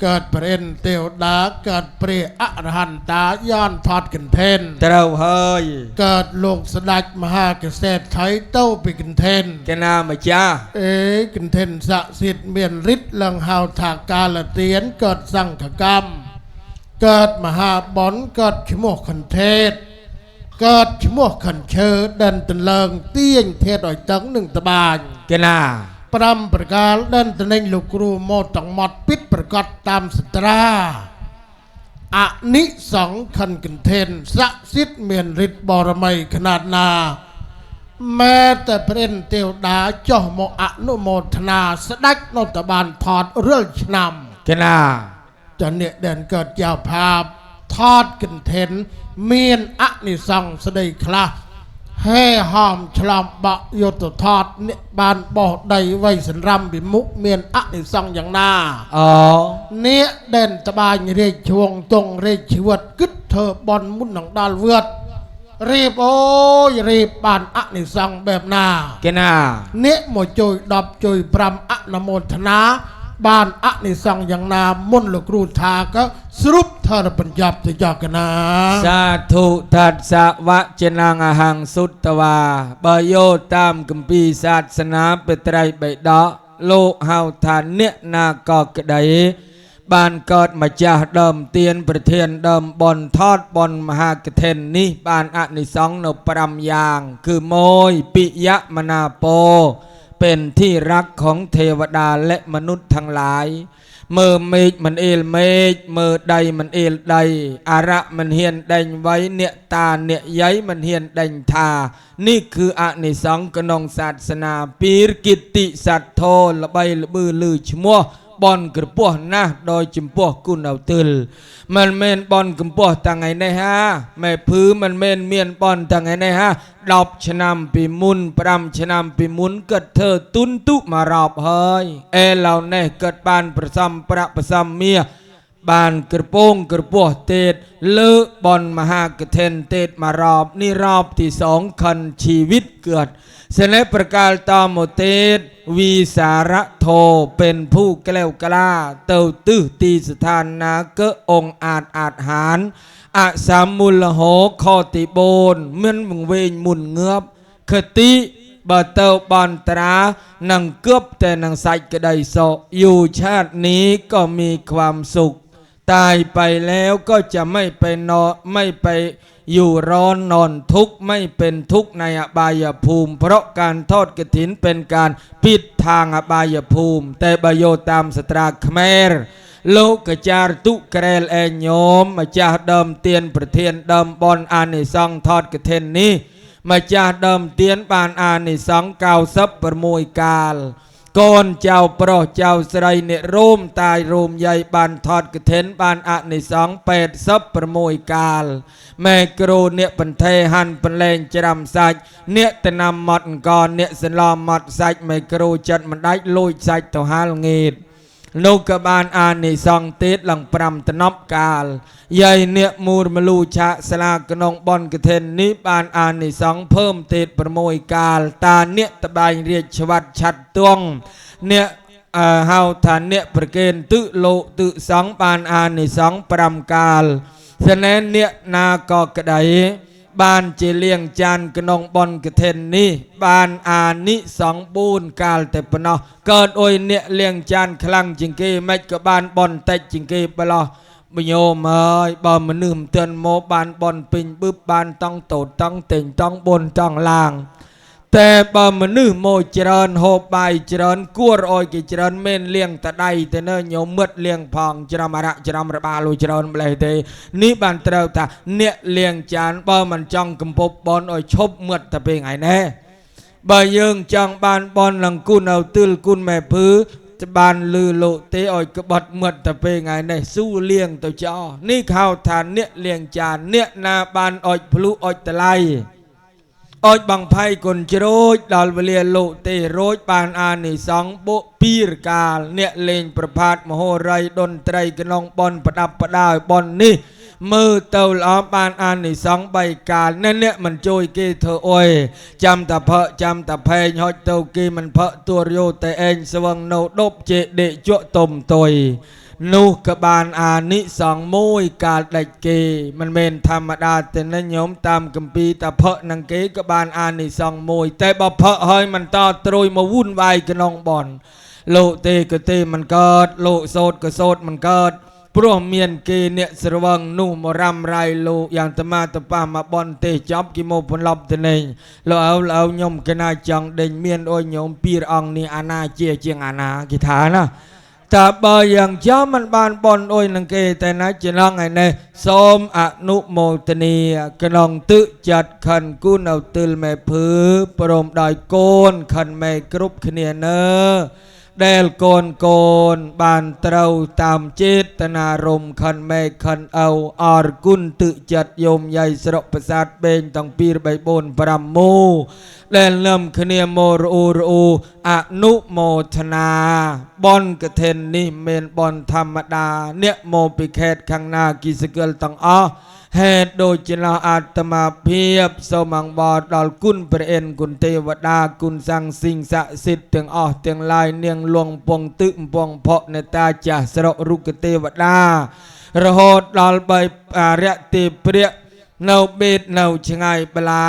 កើតព្រះិនទេវតាកើតព្រះអរហន្តាយានថតកន្ធិន ត្រូវហើយ កើតលោកស្ដេចមហាកសេតថៃទៅពីកន្ធិនក ណាម្ចាស់ អេកន្ធិនស័ក្តិសិទ្ធិមានរិទ្ធឡើងហៅថាកាលទានកើតសង្ឃកម្មកើតមហាបនកើតឈ្មោះខន្ថេតកើតឈ្មោះខន្ឈើដិនតលើងទាញធាតឲ្យតឹងនឹងត្បាញ កណា 5ប្រការដិនតនិញលោកគ្រូមកទាំងម៉ត់ពិតប្រកបតាមសត្រាអនិសង្ឃខិនកន្ធិនស័ក្តិសិទ្ធិមានរិទ្ធបរមីຂະຫນາດណា แม้แต่พระอินทร์เทวดาចុះមកអនុមោទនាស្ដេចនៅតបានថតរឿលឆ្នាំ កណា ចអ្នកដែលកើតជាภาพថតកន្ធិនមានអនិសង្សស្ដីខ្លះហេហោមឆ្លំបក់យុទ្ធថតអ្នកបានបោះដីវៃសន្រាំវិមុខមានអនិសង្សយ៉ាងណា អូ អ្នកដែលត្បាញរាជឈួងទងរាជជីវិតគិតធ្វើបន់មុននឹងដល់វត្តរៀបអូយរៀបបានអនិសង្សបែបណា កណា អ្នកមកជួយ10ជួយ5អនុមោទនាបានអនិសង្សយ៉ាងណាមុនលោកគ្រូថាក៏ស្រុបធរបញ្ចប់ទៅចកណា សាធុតាត់សវៈចនាងអហង្សុតវាបើយោតាមគម្ពីរសាសនាបត្រៃបិដកលោកហៅថាអ្នកណាក៏ក្តីបានកើតម្ចាស់ដើមទានប្រធានដើមបនថតបនមហាកឋិននេះបានអនិសង្សនៅ5យ៉ាងគឺ1ពិយមនាពោเป็นที่รักของเทวดาและมนุษย์ทั้งหลาย មើមេឃមិនអៀលមេឃមើដីមិនអៀលដីអរៈមិនហ៊ានដេញវៃអ្នកតាអ្នកយាយមិនហ៊ានដេញថានេះគឺអនិសង្សក្នុងសាសនាពីរគិតិសត្ថោល្បីល្បឺលឺឈ្មោះបនក្រពស់ណាស់ដោយចំពោះគុណឪទិលមិនមែនបនកំពស់តាំងថ្ងៃនេះហាម៉ែភឺមិនមែនមានបនតាំងថ្ងៃនេះហា10ឆ្នាំពីមុន5ឆ្នាំពីមុនគិតធ្វើទុនទុមករ៉បហើយអេឡៅនេះគិតបានប្រសំប្រាក់ប្រសំមាបានក្រពងក្រពស់ទេតលើបនមហាកឋិនទេតមករ៉បនេះរ៉បទី2ខិនជីវិតកើតសេនេប្រកាលតមកទេតវិសារធោเป็นผู้แกล้วกล้าเต้าตื้อตีสถานนาเกองอาจอาจหารอาสามุลโหคอติโบนเมือนมึงเวงมุนเงือบคติบะเต้าบอนตรานังเกือบแต่นังใส่กระไดโซอยู่ชาตินี้ก็มีความสุขตายไปแล้วก็จะไม่ไปนอนไม่ไปอยู่ร้อนนอนทุกข์ไม่เป็นทุกข์ในอบายภูมิเพราะการทอดกฐินเป็นการปิดทางอบายภูมิแต่บโยตามสตราเขมรโลกจารตุเกรลเอโยมมาจาเดิมเตียนประเทียนเดิมบอนอานิสงส์ทอดกฐินนี้มาจาเดิมเตียนบานอานิสงส์เก้าซับประมวยกาลก่อนเจ้าโปรดเจ้าสไลเนี่ยโรมตายโรมใหญ่บานทอดกระเทนบานอะในสองแปดซับประมวยกาลแม่กรูเนี่ยปันเทหันปันเลงจรำสัจเนี่ยตะนำหมดก่อนเนี่ยสลอมหมดสัจแม่กรูจัดมันได้ลุยสัจต่อหาลงีดลูกบานอานิสองติดหลังปรำตนบกาลใหญ่เนี่ยมูรมลูชะสลากนองบอนกระเทนนิบานอานิสองเพิ่มติดประมวยกาลตาเนี่ยตะบายเรียกชวัดชัดตวงเนี่ยเฮาฐานเนี่ยประเกณฑ์ตึโลตึสองบานอานิสองปรำกาลฉะนั้นเนี่ยนากอกระไดบานเจเลียงจานกนองบอนกระเทนนี่บานอานิสองบูนกาลแต่ปนอเกิดโอยเนี่ยเลียงจานคลังจิงเกไม่ก็บานบอนแต่จิงเกปลอมโยมเอ้ยบ่มนึมเตือนโมบานบอนปิงบึบบานต้องโตดต้องเต่งต้องบนต้องล่างแต่บ่มนึมโมเจริญโหบายเจริญกั้วอ้อยกิเจริญเม่นเลี้ยงตะไดแต่เนื้อโยมมืดเลี้ยงพองจรามระจรามระบาลูเจริญอะไรเตนี่บานเตาตาเนี่ยเลี้ยงจานบ่มันจ้องกำปบบอนอ้อยชบมืดตะเป็นไงแน่บ่ยังจ้องบานบอนหลังกุนเอาตื้อกุนแม่พื้นบานลือโลเตอ้อยกบฏมืดตะเป็นไงแน่สู้เลี้ยงตัวจ้อนี่ข้าวทานเนี่ยเลี้ยงจานเนี่ยนาบานอ้อยพลุอ้อยตะไลอ้อยบังไพ่คนจโรยดอลเลียโลเตโรยปานอานิสองโบปีรกาลเนี่ยเลงประพาสมโหไรดนตรีกนองบอลประดับประดาบอลนี่มือเตาล้อมปานอานิสองใบกาลนั่นเนี่ยมันโจยเกเธอโอยจำตะเพาะจำตะเพยหอยเตากีมันเพาะตัวโยแต่เองสว่างโนดบเจเดจั่วตมตุยนูกบาลอานิสองมุยกาลไดเกมันเมนธรรมดาแต่นั้นโยมตามกัมปีตะเพาะนังเกกบาลอานิสองมุยแต่บ่เพาะเฮ้ยมันต่อตรุยมาวุ่นวายกันนองบ่อนโลเตกเตมันเกิดโลโสดกโสดมันเกิดพรหมเมียนเกเนี่ยสรวังนู่มรำไรโลอย่างตมาตะปามาบอนเตจับกิโมผลลัพธ์เองเราเอาเราโยมกันนาจังเด่นเมียนโอยโยมปีรองนี่อาณาเจียเจียงอาณากิฐานะแต่บ่อย่างเจ้ามันบานบอนโอยนังเกแต่นะจะน้องไงเนส้มอนุโมทนีกนองตึจัดขันกู้เอาตืลแม่ผือปรมดอยโกนขันแม่กรุบเนียเนอเดลโกนโกนบานเตาตามเจตนารมขันแม่ขันเอาอารกุนตึจัดโยมใหญ่สรประสาทเบงต้องปีรใบบนปรมมูเล่นเริ่มเนียโมรูรูอนุโมทนาบอนกระเทนนี่เมนบอนธรรมดาเนี่ยโมปิเขตข้างหน้ากิสเกลต้องอ้อเหตุโดยจิลาอาตมาเพียบสมังบอดอลกุนเปรนกุนเทวดากุนสังสิงสะสิทธิ์เตียงอ้อเตียงลายเนียงลวงปองตึมปองเพาะในตาจ่าสระรุกเทวดาระหดดอลใบอาระติเปรียเนาเบ็ดเนาชงายปลา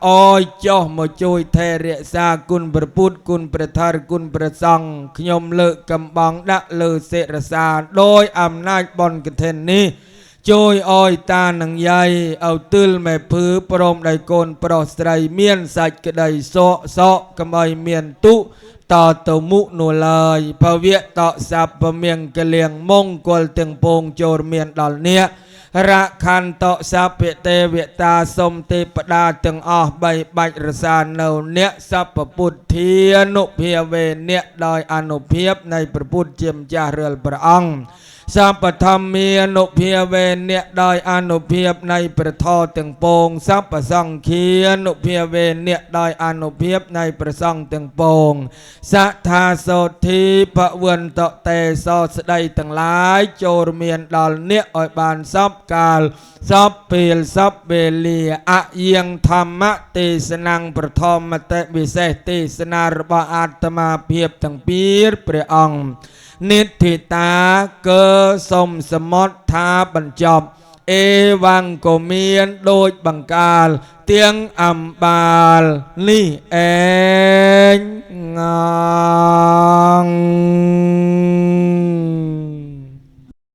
อ้อยจ่อมาช่วยเทเรศากุนประพุทธกุนประทารกุนประสังขยมเลอะกำบังดะเลอเสรสาโดยอำนาจบอนกระเทนนี้ช่วยอ้อยตาหนังใหญ่เอาตื้อแม่ผือปรมไดโกนปรสไตรเมียนสัจกระไดโซโซกำไอเมียนตุ តទៅមុខនោះឡើយ។ ភវៈតសពមង្គលៀងមង្គលទាំងពងចូលមានដល់អ្នក រខន្តសពទេវតា សុំទេពតាទាំងអស់បីបាច់រសានៅអ្នក សពពុទ្ធានុភាវេអ្នក ដោយអនុភាពនៃព្រះពុទ្ធជាម្ចាស់រាល់ព្រះអង្គ សពធម្មានុភាវេអ្នក ដោយអនុភាពនៃព្រះធម៌ទាំងពង សពសង្ឃានុភាវេអ្នក ដោយអនុភាពនៃព្រះសង្ឃទាំងពង សថាសោធីភវន្តតេ សោស្ដីទាំងឡាយចូលមានដល់អ្នកឲ្យបានសពកាលសពពេលសពវេលា។ អយាងធម្មទេសនាងប្រធមតិវិសេសទេសនារបស់អាត្មាភាពទាំងពីរព្រះអង្គ និធិតាកើសុំសមុទ្រថាបញ្ចប់ អេវ៉ាំងក៏មានដូចបង្កាលទៀងអំបាលនេះឯង។